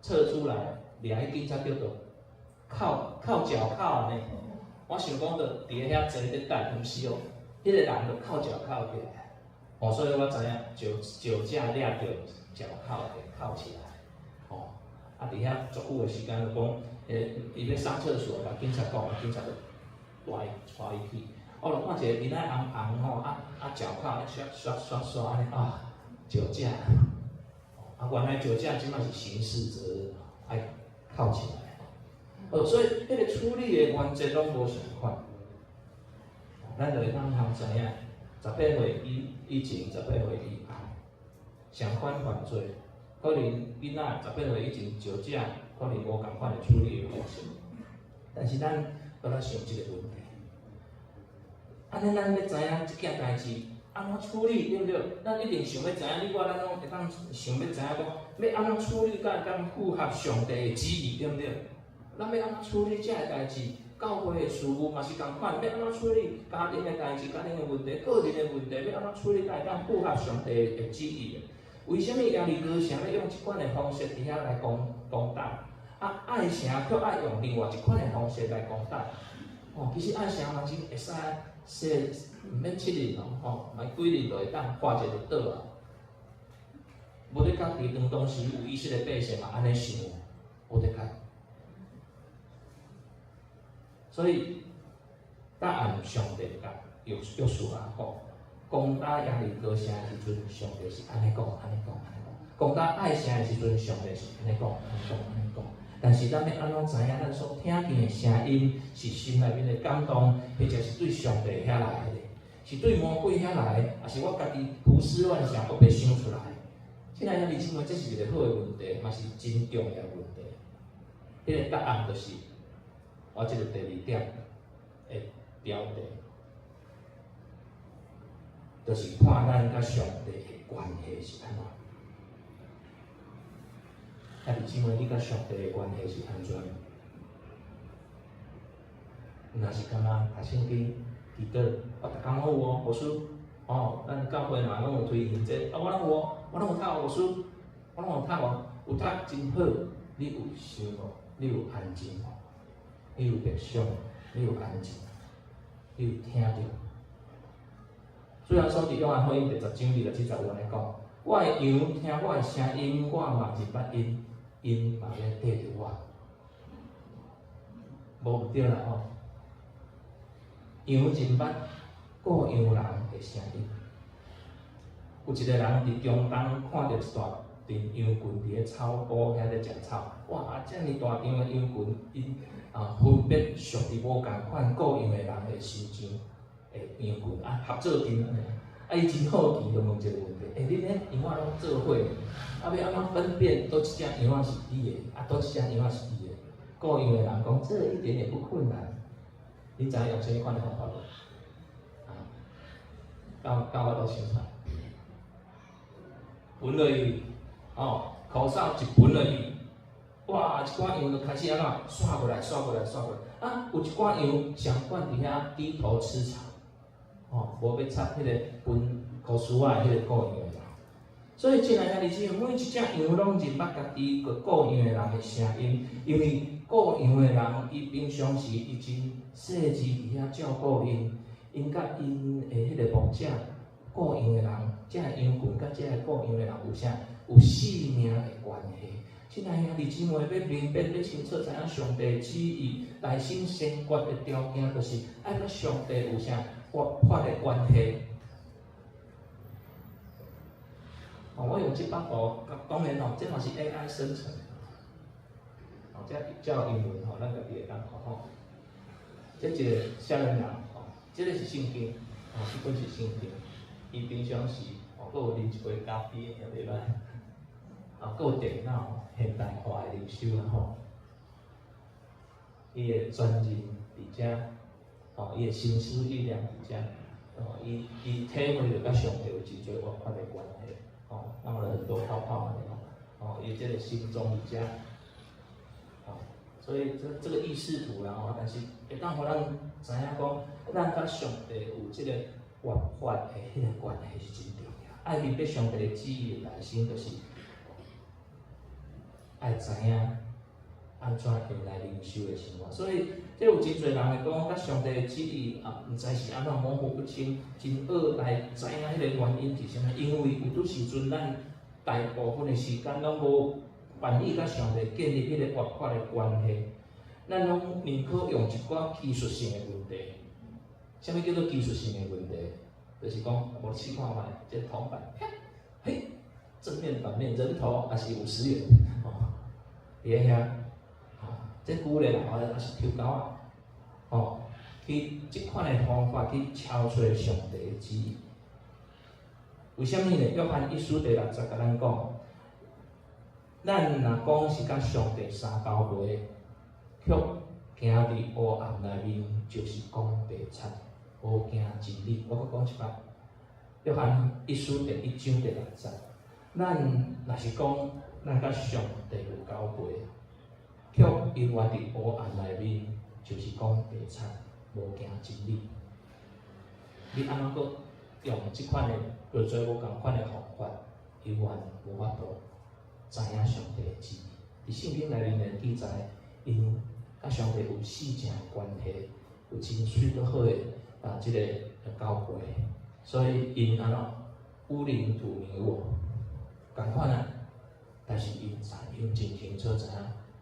測出來，掠彼警察叫做銬銬腳銬呢。我想講就佇咧遐坐咧等，毋是哦，彼個人就銬腳銬起來。哦，所以我知影酒酒駕掠著腳銬會銬起來。哦，啊，佇遐足久的時間就講，欸，伊欲上廁所，共警察講，警察就帶伊帶伊去。我就看一個面仔紅紅吼，啊啊腳銬刷刷刷刷按呢啊，酒駕。啊，原來酒駕這擺是刑事責任，愛銬起來。哦，所以彼個處理的原則攏無相款。咱就會當通知影，十八歲以以前，十八歲以後，相款犯罪，可能囡仔18歲以前少者可能無仝款的處理的方式。但是咱閣來想這個問題，按呢咱欲知影這件代誌按怎處理，對毋對？咱一定想欲知影，你我咱攏會當想欲知影講，欲按怎處理才會當符合上帝的旨意，對毋對？咱欲按怎處理這個代誌？教會的事務嘛是仝款，欲按怎處理家庭的代誌、家庭的問題、個人的問題，欲按怎處理才會當符合上帝的旨意？為啥物耶利哥城欲用這款的方式佇遐來攻打？啊，愛城卻愛用另外一款的方式來攻打？哦，其實愛城嘛真會使說毋免7日咯，吼，嘛幾日就會當化一個就倒啊。無咧家己當時有以色列百姓嘛按呢想，無得解。所以答案上帝共約書亞講，攻打耶利哥城的時陣，上帝是按呢講，按呢講，按呢講；攻打愛城的時陣，上帝是按呢講，按呢講，按呢講。但是咱欲按怎知影？咱所聽見的聲音是心內面的感動，或者是對上帝遐來的，是對魔鬼遐來的，抑是我家己胡思亂想，閣白想出來？親愛的弟兄姊妹，這是一個好的問題，嘛是真重要的問題。彼個答案就是我這個第二點的標題，就是看咱佮上帝的關係是按怎。兄弟姊妹，你佮上帝的關係是按怎？若是感覺讀聖經、祈禱，我逐工攏有哦，牧師，哦，咱教會嘛攏有推行這個，啊，我攏有哦，我攏有讀哦，牧師，我攏有讀哦，有讀真好，你有想無？你有安靜無？你有默想？你有安靜？你有聽著？主耶穌佇約翰福音第10章27節有按呢講：我的羊聽我的聲音，我嘛認捌𪜶，𪜶嘛咧綴著我。無毋對啦吼！羊認捌顧羊人的聲音。有一個人佇中東看著一大陣羊群佇咧草埔遐咧食草，哇！遮爾大陣的羊群，𪜶啊分別屬佇無仝款顧羊的人的身上的羊群啊合做陣按呢。啊，伊真好奇，就問一個問題：欸，恁彼羊仔攏做伙，啊，欲按怎分辨佗一隻羊仔是你的，啊，佗一隻羊仔是伊的？顧羊的人講，這一點也不困難。你知影用啥物款的方法無？啊，敢有法度想出來？噴落去，哦，口哨一噴落去，哇！一寡羊就開始按怎煞過來，煞過來，煞過來。啊，有一寡羊上慣佇遐低頭吃草，哦，無欲插彼個噴口哨仔的彼個顧羊的人。所以，親愛兄弟姊妹，每一隻羊攏認捌家己個顧羊的人的聲音，因為顧羊的人，伊平常時伊真細緻佇遐照顧𪜶，𪜶佮𪜶的彼個牧者顧羊的人，這个羊群佮這个顧羊的人有啥？有性命的關係。親愛兄弟姊妹，欲明白、欲清楚知影上帝旨意，內心先決的條件，就是愛佮上帝有啥活潑的關係。哦，我用這幅圖，當然吼，這嘛是 AI 生成的。哦，這這有英文吼，咱家己會當看吼。這一個少年人吼，這個是聖經，哦，這本是聖經。伊平常時哦，閣有啉一杯咖啡，也袂歹。啊，閣有電腦，現代化的靈修啦吼。伊的專任佇遮，哦，伊的心思意念佇遮，哦，伊體會著佮上帝有真濟活潑的關係，哦，弄了很多泡泡按呢吼，哦，伊這個心中佇遮，哦，所以這個意識圖啦吼，但是會當予咱知影講，咱佮上帝有這個活潑的彼個關係是真重要。愛明白上帝的旨意的內心，就是愛知影按怎用來靈修的生活。所以，這有真濟人會講，佮上帝的旨意啊，毋知是按怎模糊不清，真學來知影彼個原因是啥物？因為有拄時陣，咱大部分的時間攏無願意佮上帝建立彼個活潑的關係，咱攏寧可用一寡技術性的問題。啥物叫做技術性的問題？就是講，無試看覓，這個銅板，嘿，正面反面人頭抑是50元，哦，佇咧遐，吼，這久咧啦，抑是抽鈎仔，吼，去這款的方法去超出上帝的旨意。為啥物呢？約翰一書第六節共咱講，咱若講是佮上帝相交陪，卻行佇黑暗內面，就是講白賊，無行真理。我閣講一擺，約翰一書第一章第六節，咱若是講咱佮上帝有交陪，卻猶原佇黑暗內面，就是講白賊，無行真理。你按怎閣用這款的叫做無仝款的方法，猶原無法度知影上帝的旨意。佇聖經內面的記載，𪜶佮上帝有四正的關係，有真媠閣好的啊，這個交陪，所以𪜶按怎烏靈土迷我，仝款啊。但是𪜶知，𪜶真清楚知影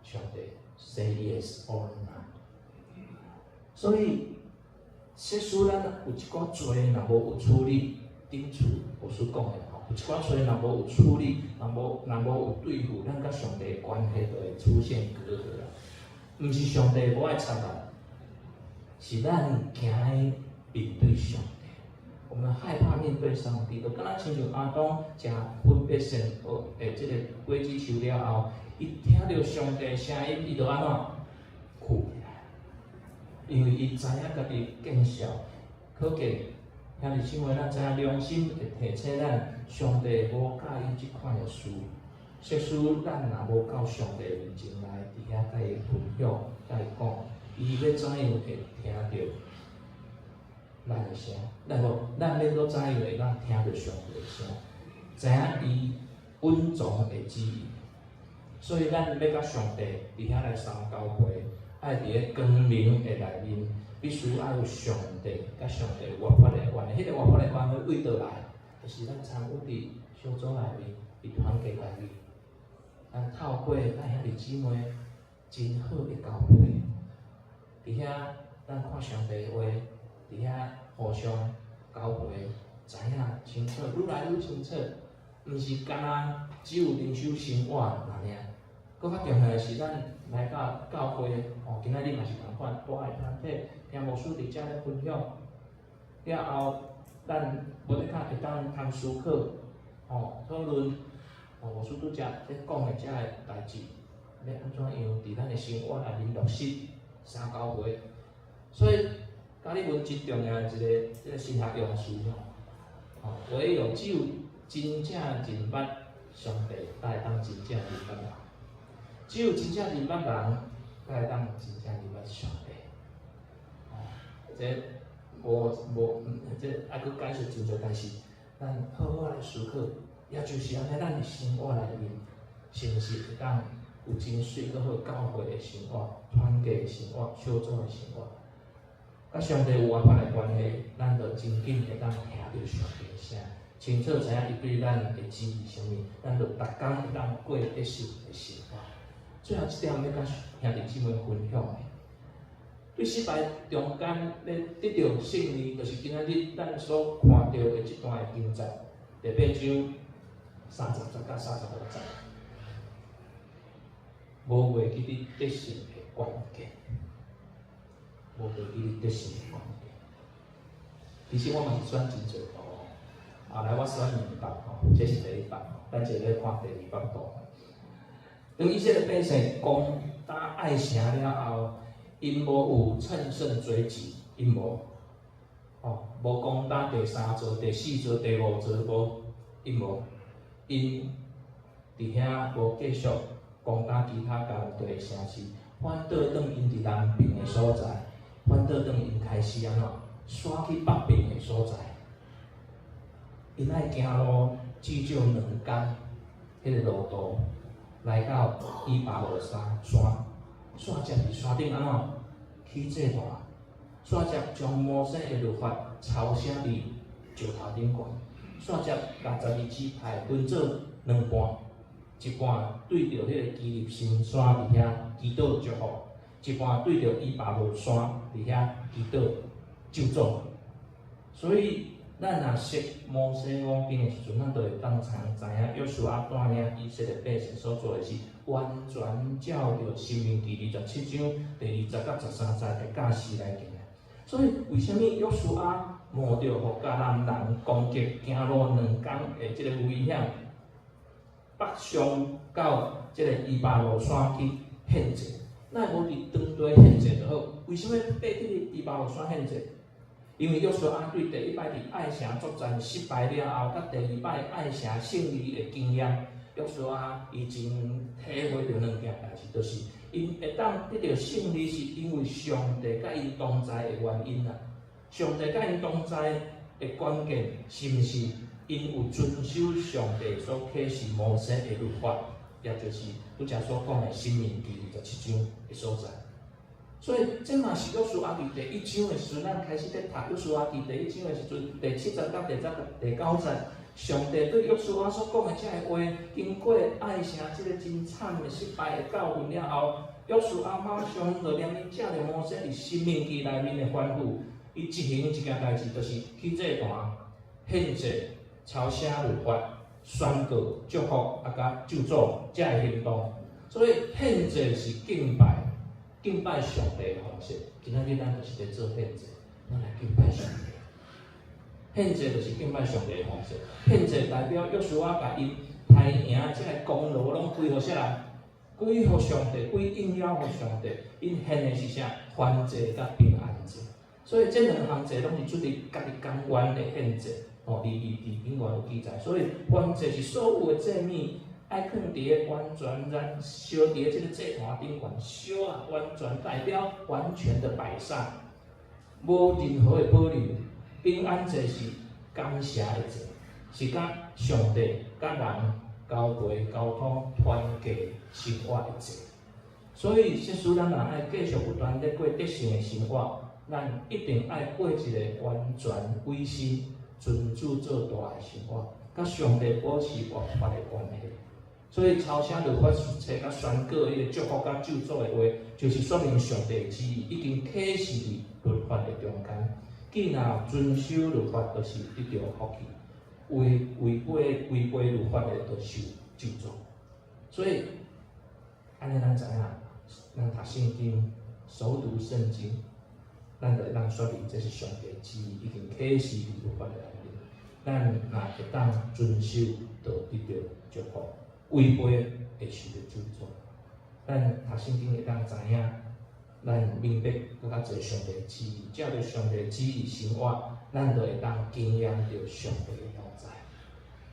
上帝 say yes or no。所以，即使咱有一寡罪若無有處理，頂次牧師講的吼，有一寡罪若無有處理，若無有對付，咱佮上帝的關係就會出現隔閡啊。毋是上帝無愛插咱，是咱驚面對上帝。我們害怕面對上帝，就敢若親像亞當食分別善惡的這個果子樹了後，伊聽著上帝聲音，伊就按怎睏起來，因為伊知影家己見笑，可見兄弟姊妹，咱知影良心會提醒咱，上帝無佮意這款的事。即使咱若無到上帝面前來，佇遐佮伊分享、佮伊講，伊欲怎樣會聽著咱的聲？咱無，咱欲閣怎樣會當聽著上帝的聲？知影伊隱藏的旨意。所以咱欲佮上帝佇遐來相交陪，愛佇個光明的內面，必須愛有上帝佮上帝活潑的關係。彼個活潑的關係對佗來？就是咱參與佇小組內面，佇團契內面，咱透過咱兄弟姊妹真好的交陪，佇遐咱看上帝的話，佇遐互相交陪，知影清楚，愈來愈清楚，毋是干焦只有靈修生活爾爾。閣較重要的是，咱來到教會，哦，今仔日嘛是仝款，大的團體聽牧師佇遮咧分享，了後咱無得較會當通思考，哦，討論，哦，牧師拄才咧講的遮个代誌，欲按怎樣佇咱的生活內面落實相交陪。所以加爾文真重要的一个這个神學用詞吼，哦，唯有只有真正認捌上帝，才會當真正認捌人；只有真正認捌人，才會當真正認捌上帝。哦，這無無，這愛閣解釋真濟，但是咱好好來思考，也就是按呢，咱佇生活內面，是毋是會當有真媠閣好教會的生活、團契的生活、小組的生活？佮上帝有活潑的關係，咱就真緊會當聽著上帝的聲，清楚知影伊對咱的旨意是啥物，咱就逐工會當過得勝的生活。最後這點欲佮兄弟姊妹分享的，對失敗中間欲得著勝利，就是今仔日咱所看著的這段的經節，第八章30節到36節，無袂記得得勝的關鍵。無袂記得得勝的關鍵。其實我嘛是選真濟圖，後來我選兩幅吼，這是第一幅，咱這咧看第二幅圖。當以色列百姓攻打艾城了後，𪜶無有乘勝追擊，𪜶無，吼，無攻打第三座、第四座、第五座，無，𪜶無，𪜶佇遐無繼續攻打其他迦南地的城市，反倒轉𪜶佇南邊的所在，反倒轉𪜶開始按怎，徙去北邊的所在。𪜶愛行路至少兩工，彼個路途來到以巴路山山，煞接佇山頂按怎起祭壇，煞接將摩西的律法抄寫佇石頭頂懸，煞接共12支派分做兩半，一半對著彼个基立神山佇遐祈禱祝福，一半對著以巴路山佇遐祈禱咒詛。所以，咱若識摩西五經的時陣，咱就會當知影約書亞帶領以色列百姓所做的是完全照著申命記27章第2節到13節的教示來行。所以，為啥物約書亞冒著予迦南人攻擊、行路兩工的這个危險，北上到這个以巴路山去獻祭？哪會無佇當地獻祭就好？為啥物爬去以巴路山獻祭？因為約書亞對第一擺佇愛城作戰失敗了後，佮第二擺愛城勝利的經驗，約書亞伊真體會著兩件代誌，就是𪜶會當得著勝利，是因為上帝佮𪜶同在的原因啊。上帝佮𪜶同在的關鍵，是毋是𪜶有遵守上帝所啟示摩西的律法，也就是拄才所講的《申命記》27章的所在。所以，這嘛是約書亞佇第一章的時陣，咱開始咧讀約書亞記第一章的時陣，第7節到第九節，上帝對約書亞所講的這个話，經過愛城這个真慘的失敗的教訓了後，約書亞馬上就連伊照著摩西佇申命記內面的吩咐，伊執行一件代誌，就是去祭壇獻祭、抄寫律法、宣告祝福啊，佮咒詛這个行動。所以獻祭是敬拜。敬拜上帝的方式，今仔日咱就是咧做獻祭，咱來敬拜上帝。獻祭就是敬拜上帝的方式。獻祭代表約書亞共𪜶刣贏這个功勞攏歸予啥人？歸予上帝，歸榮耀予上帝。𪜶獻的是啥？燔祭佮平安祭。所以這兩項祭攏是出自家己甘願的獻祭。哦，利未記永遠有記載。所以燔祭是所有的祭物。愛囥佇个完全燃燒佇个這个祭壇頂懸，燒啊，完全代表完全的擺上，無任何的保留。平安祭是感謝的祭，是佮上帝、佮人交陪、溝通、團結生活的祭。所以，即使咱若愛繼續不斷咧過得勝的生活，咱一定愛過一个完全委身、尊主做大的生活，佮上帝保持活潑的關係。所以抄寫律法冊佮宣告彼个祝福佮咒詛的話，就是說明上帝旨意已經啟示佇律法的中間。既若遵守律法，就是得著福氣；違背律法的，就受咒詛。所以，按呢咱知影，咱讀聖經、熟讀聖經，咱就會當說明這是上帝旨意已經啟示佇律法的內面。咱若會當遵守，就得著祝福；違背會受著咒詛。咱讀聖經會當知影，咱明白閣較濟上帝旨意，照著上帝旨意生活，咱就會當經驗著上帝的同在。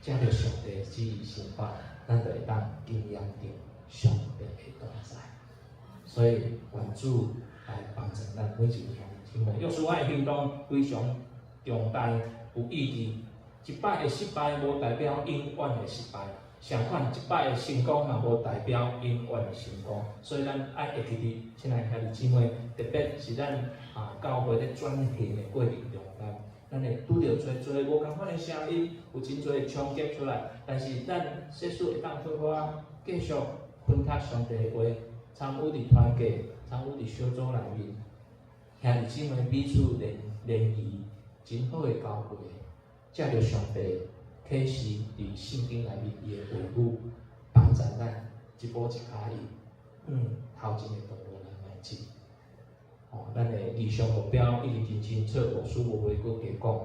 照著上帝旨意生活，咱就會當經驗著上帝的同在。所以，願主來幫助咱每一位兄弟姊妹。約書亞的行動非常重大，有意義。一擺的失敗，無代表永遠的失敗；相反，一擺的成功嘛，無代表永遠的成功。所以，咱愛會記得，親愛兄弟姊妹，特別是咱啊教會咧轉型的過程中間，咱會拄著濟濟無仝款的聲音，有真濟衝擊出來。但是，咱假使會當好好仔繼續薰讀上帝的話，參與佇團契，參與佇小組內面，兄弟姊妹彼此聯誼，真好的交陪。藉著上帝啟示佇聖經內面伊的話語，幫助咱一步一跤印，往頭前的道路來邁進。哦，咱的理想目標一直真清楚，牧師無會閣加講。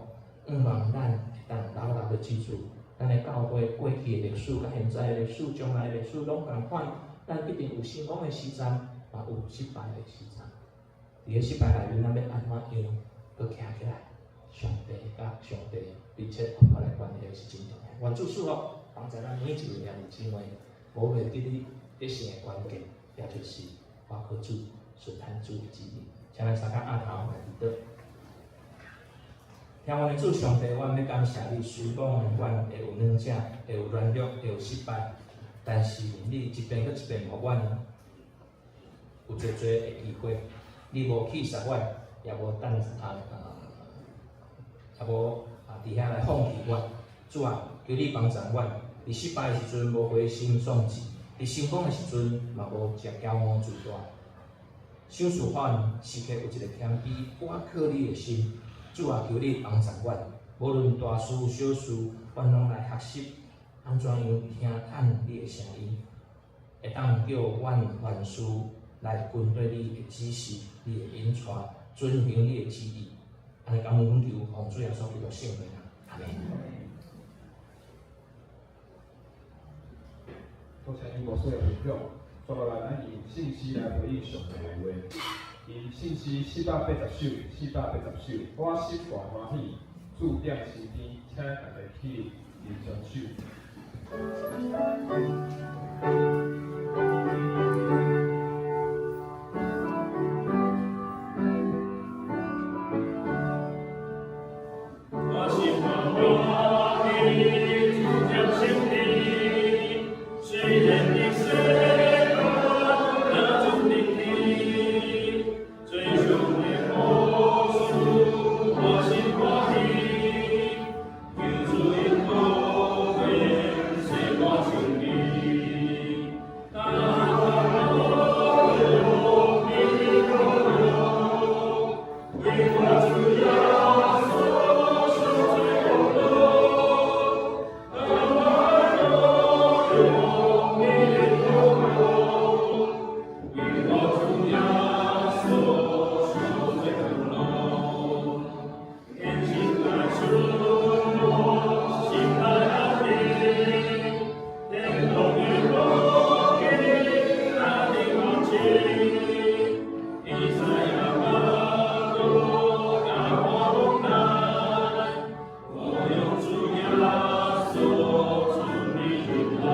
向望咱會當牢牢的記住，咱的教會過去的歷史、佮現在的歷史、將來的歷史攏仝款。咱一定有成功的時陣，嘛有失敗的時陣。佇个失敗內面，咱欲按怎樣閣徛起來？上帝佮上帝密切合作的關係是真重要。願主賜福，幫助咱每一位兄弟姊妹，無袂記得得勝的關鍵，也就是倚靠主、順從主的旨意。請咱三個按頭來祈禱。天父的主上帝，阮欲感謝你，雖講阮會有軟弱，會有軟弱，會有失敗，但是你一遍閣一遍予阮有濟濟的機會，你無棄殺阮，也無等啊啊，也無啊佇遐來放棄阮。主啊，求你幫助阮，佇失敗的時陣無灰心喪志，佇成功的時陣嘛無食驕傲自大。賞賜阮時刻有一个謙卑、倚靠你的心。主啊，求你幫助阮，無論大事小事，阮攏來學習按怎樣聽趁你的聲音，會當叫阮凡事來跟隨你的指示、你的引帶，遵行你的旨意。按呢感恩懇求，奉主耶穌基督聖名，阿門。多謝你牧師的分享，煞落來咱用聖詩來回應上帝的話。用聖詩480首，480首，我心大歡喜，主踮身邊，請大家起立，吟唱首。我心大歡喜，主踮身邊，雖然佇世間若總得天，最上的好事，我心歡喜，求主恩保護，使我順利。當我你的為我主耶穌受罪苦惱，當我用你的為我主耶穌受罪苦惱，虔心來順服，心內安定，天堂的福氣，哪能忘記？伊知影巴肚甲我往來，我用主耶穌順利進來，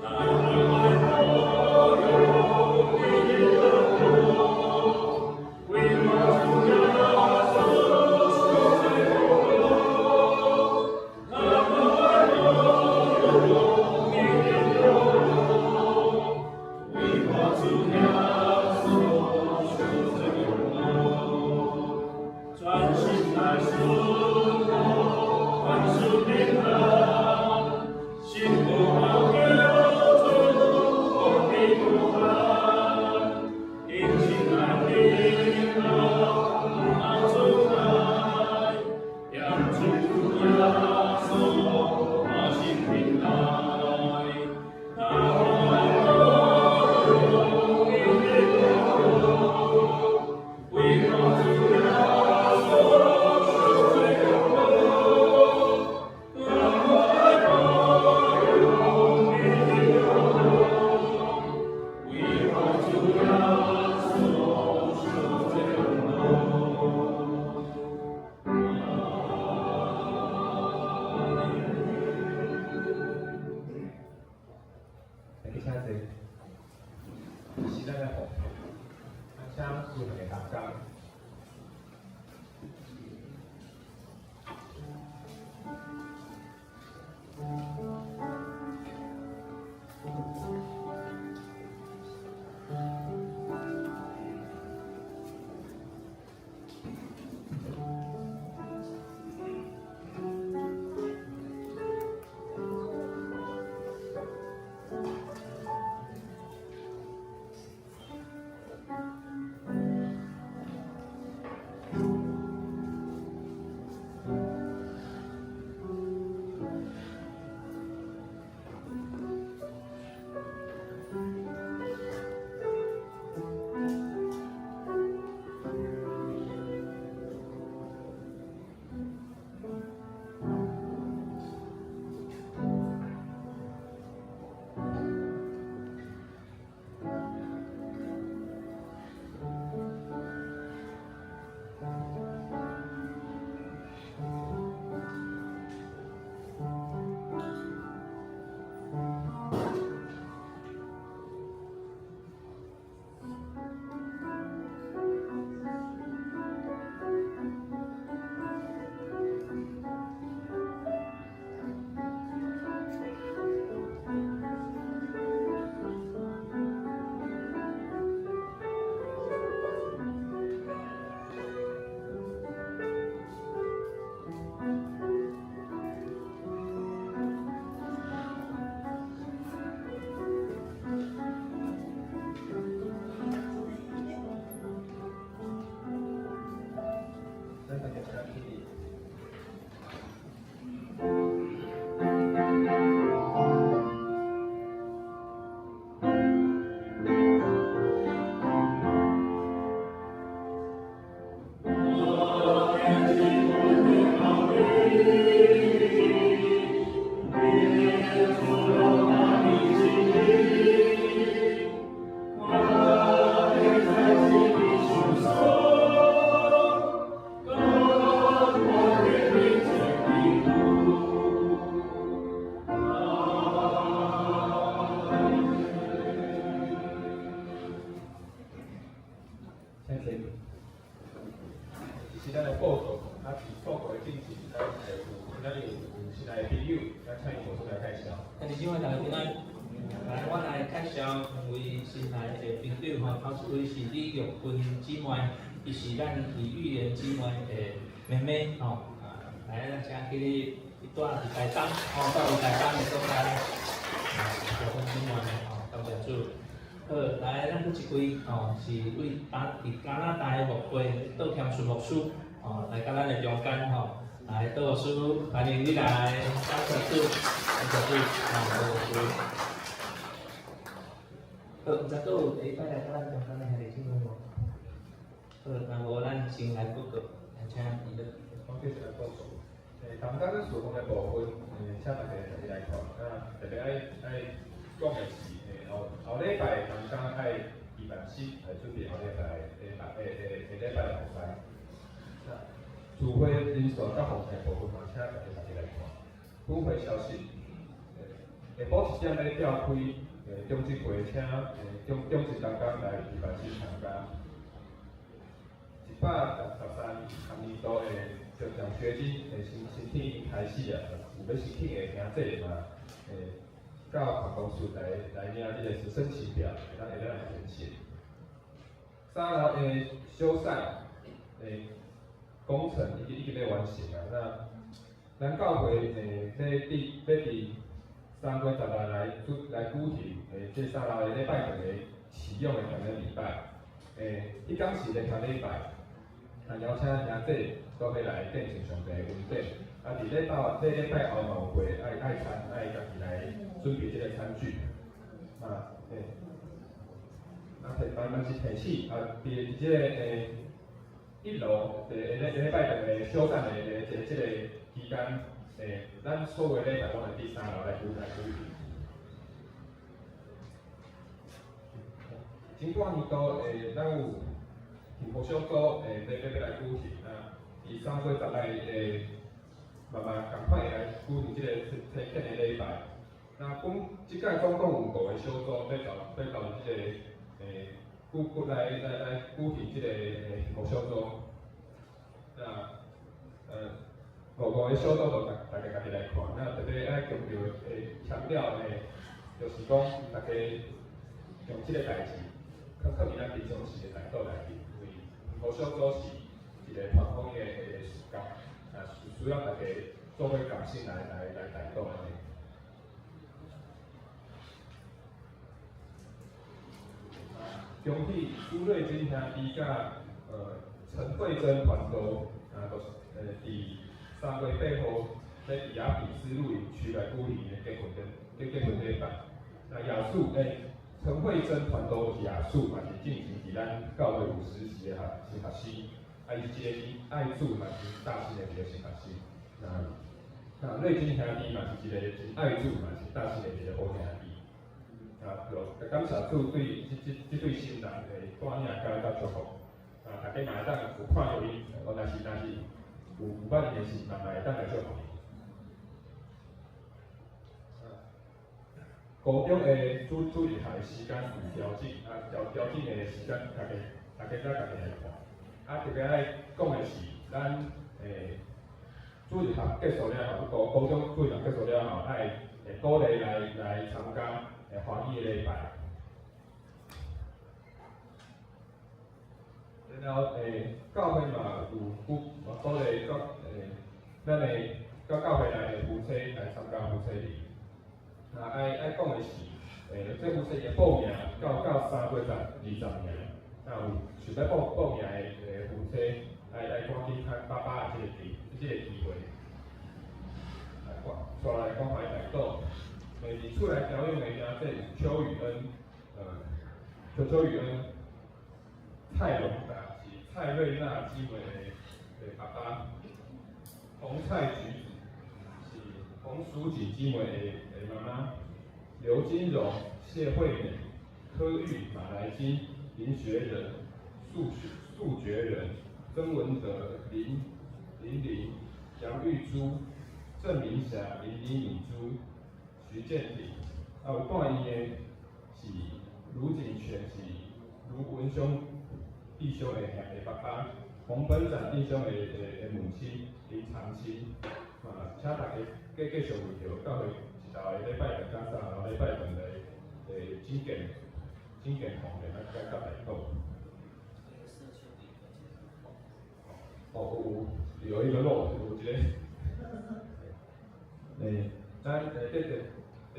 來來來用你的為我主耶穌受罪苦惱，來用你的為我主耶穌受罪苦惱，專心來順服，凡事平安，心無後叫主，福氣不斷，殷勤來聽候，不出來，念主耶穌，我心平安。當我用你的為我主耶穌受罪苦惱，當我用你的為我主耶穌受罪苦惱。來去請坐，是咱來奉獻，啊，請司堂的同工。平安。來，我來介紹兩位新來的朋友吼，頭一位是李玉芬姊妹，伊是咱李玉蓮姊妹的妹妹吼。啊，來，咱請起你，伊住佇台東，吼，住佇台東的所在。啊，玉芬姊妹吼，感謝主。好，來，咱閣一位吼，是位加佇加拿大的牧會杜謙順牧師，吼，來佮咱的中間吼。來，杜牧師，歡迎你來，感謝主，感謝主，吼，杜牧師。好，毋知閣有下禮拜來佮咱中間的兄弟姊妹無？好，若無咱先來報告，來請伊樂。好，繼續來報告。同工咱事奉的部分，請大家家己來看。啊，特別愛講的是，後後禮拜同工愛預辦室來準備後禮拜的禮拜的服侍。那聚會人數佮奉獻部分嘛，請大家家己來看。聚會消息，下晡一點欲召開中執會，請中執同工來預辦室參加。163年度的獎學金的申請已經開始啊，有欲申請的兄弟嘛，到辦公室來領這個申請表，會當來填寫。三樓的修繕的工程已經欲完成啊，那咱教會欲佇3月16來舉行這三樓的禮拜堂的啟用的感恩禮拜，彼工是聯合禮拜，啊邀請兄弟做伙來見證上帝的恩典。啊，佇禮拜後嘛有會愛家己來準備這個餐具。啊，啊提慢慢是提醒啊，佇這個一樓佇禮拜堂的修繕的這個期間，咱所有禮拜攏會佇三樓來舉行。前半年度咱有幸福小組欲來舉行啊，佇3月16嘛仝款會來舉行這個體檢的禮拜。那講這擺總共有五個小組欲投這個舉舉來舉行這個幸福小組。那五個小組就大家家己來看。那特別愛強調的，就是講大家將這個代誌，囥佇咱平常時的態度內面，因為幸福小組是一個傳統的事工，啊需要大家做伙共心來代禱按呢。恭喜朱瑞金兄弟佮陳慧珍傳道，啊，就是佇3月8號佇雅比斯露營區來舉行的結婚禮拜。那亞素陳慧珍傳道是亞素，嘛是進前佇咱教會有實習的新學生，啊，伊是一個真愛主嘛真大心的一個新學生。那瑞金兄弟嘛是一個真愛主嘛是大心的一個好兄弟。啊，就感謝主對這對新人的帶領佮祝福。啊，大家嘛會當有看著𪜶，我若是有捌𪜶的時，嘛會當來祝福𪜶。高中的主日學的時間有調整，啊調整的時間，大家再家己來看。啊，特別愛講的是，咱主日學結束了後，高中主日學結束了後，愛會鼓勵來參加華語的禮拜。然後教會嘛有鼓勵咱的佮教會內的夫妻來參加夫妻禮。那愛講的是，這夫妻的報名到3月20名，那有想欲報名的夫妻，愛趕緊較把握這個機會。來，帶來關懷代禱。佇厝內調養的兄弟有邱宇恩，邱宇恩，蔡龍達是蔡瑞娜姊妹的爸爸，洪蔡菊子是洪淑錦姊妹的媽媽，劉金榮、謝惠美、柯玉、馬來金、林學仁、素覺仁、曾文德、林林林、楊玉珠、鄭明霞、林李敏珠、徐建鼎，啊有住院的是盧景全，是盧文雄弟兄的爸爸，洪本展弟兄的母親林長青，啊，請大家繼續為著教會一楼的礼拜堂甲三楼礼拜堂的整建整建方面，咱再甲来讲。哦，有一个漏，有一个，咱伫伫伫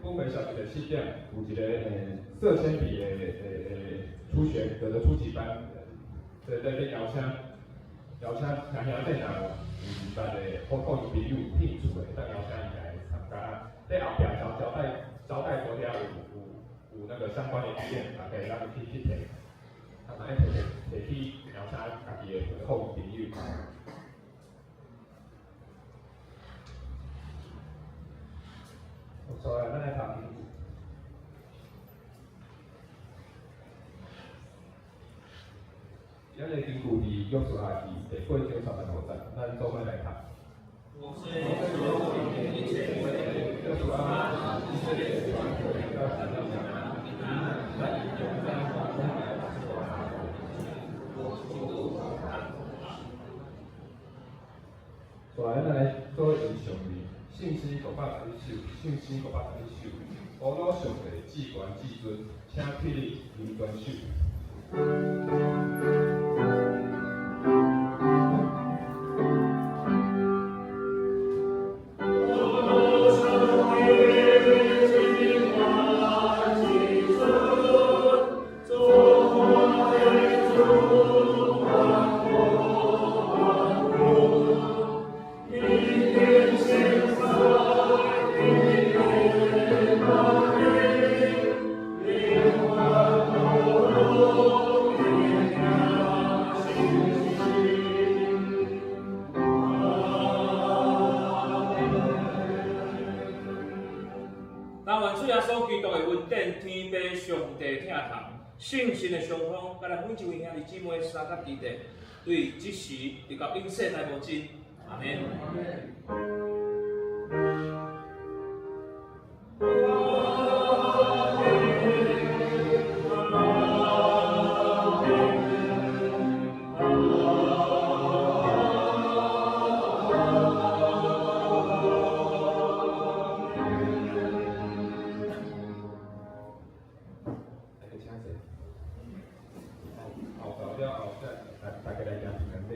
本会小学的4点有一个色铅笔的初学的初级班，在邀请听兄弟若有有捌的好好朋友有兴趣的，会当邀请伊来参加。伫后壁招待所遐有那个相关的意见，大家会当去提，啊，若爱提去邀请家己的好朋友。所以咱来读经。咱的经句伫约书亚记第八章35节，咱做伙来读。约书亚以色列全会到所来，咱来做吟唱哩，圣诗511首，圣诗511首，阿鲁上帝至悬至尊，请起立行端守。但愿主耶稣基督的恩典、天父上帝疼痛、圣神的相通，佮咱每一位兄弟姊妹相佮基地，对这时直到永世来无尽。阿们。来个请坐。后头了后，再大家来行平安礼。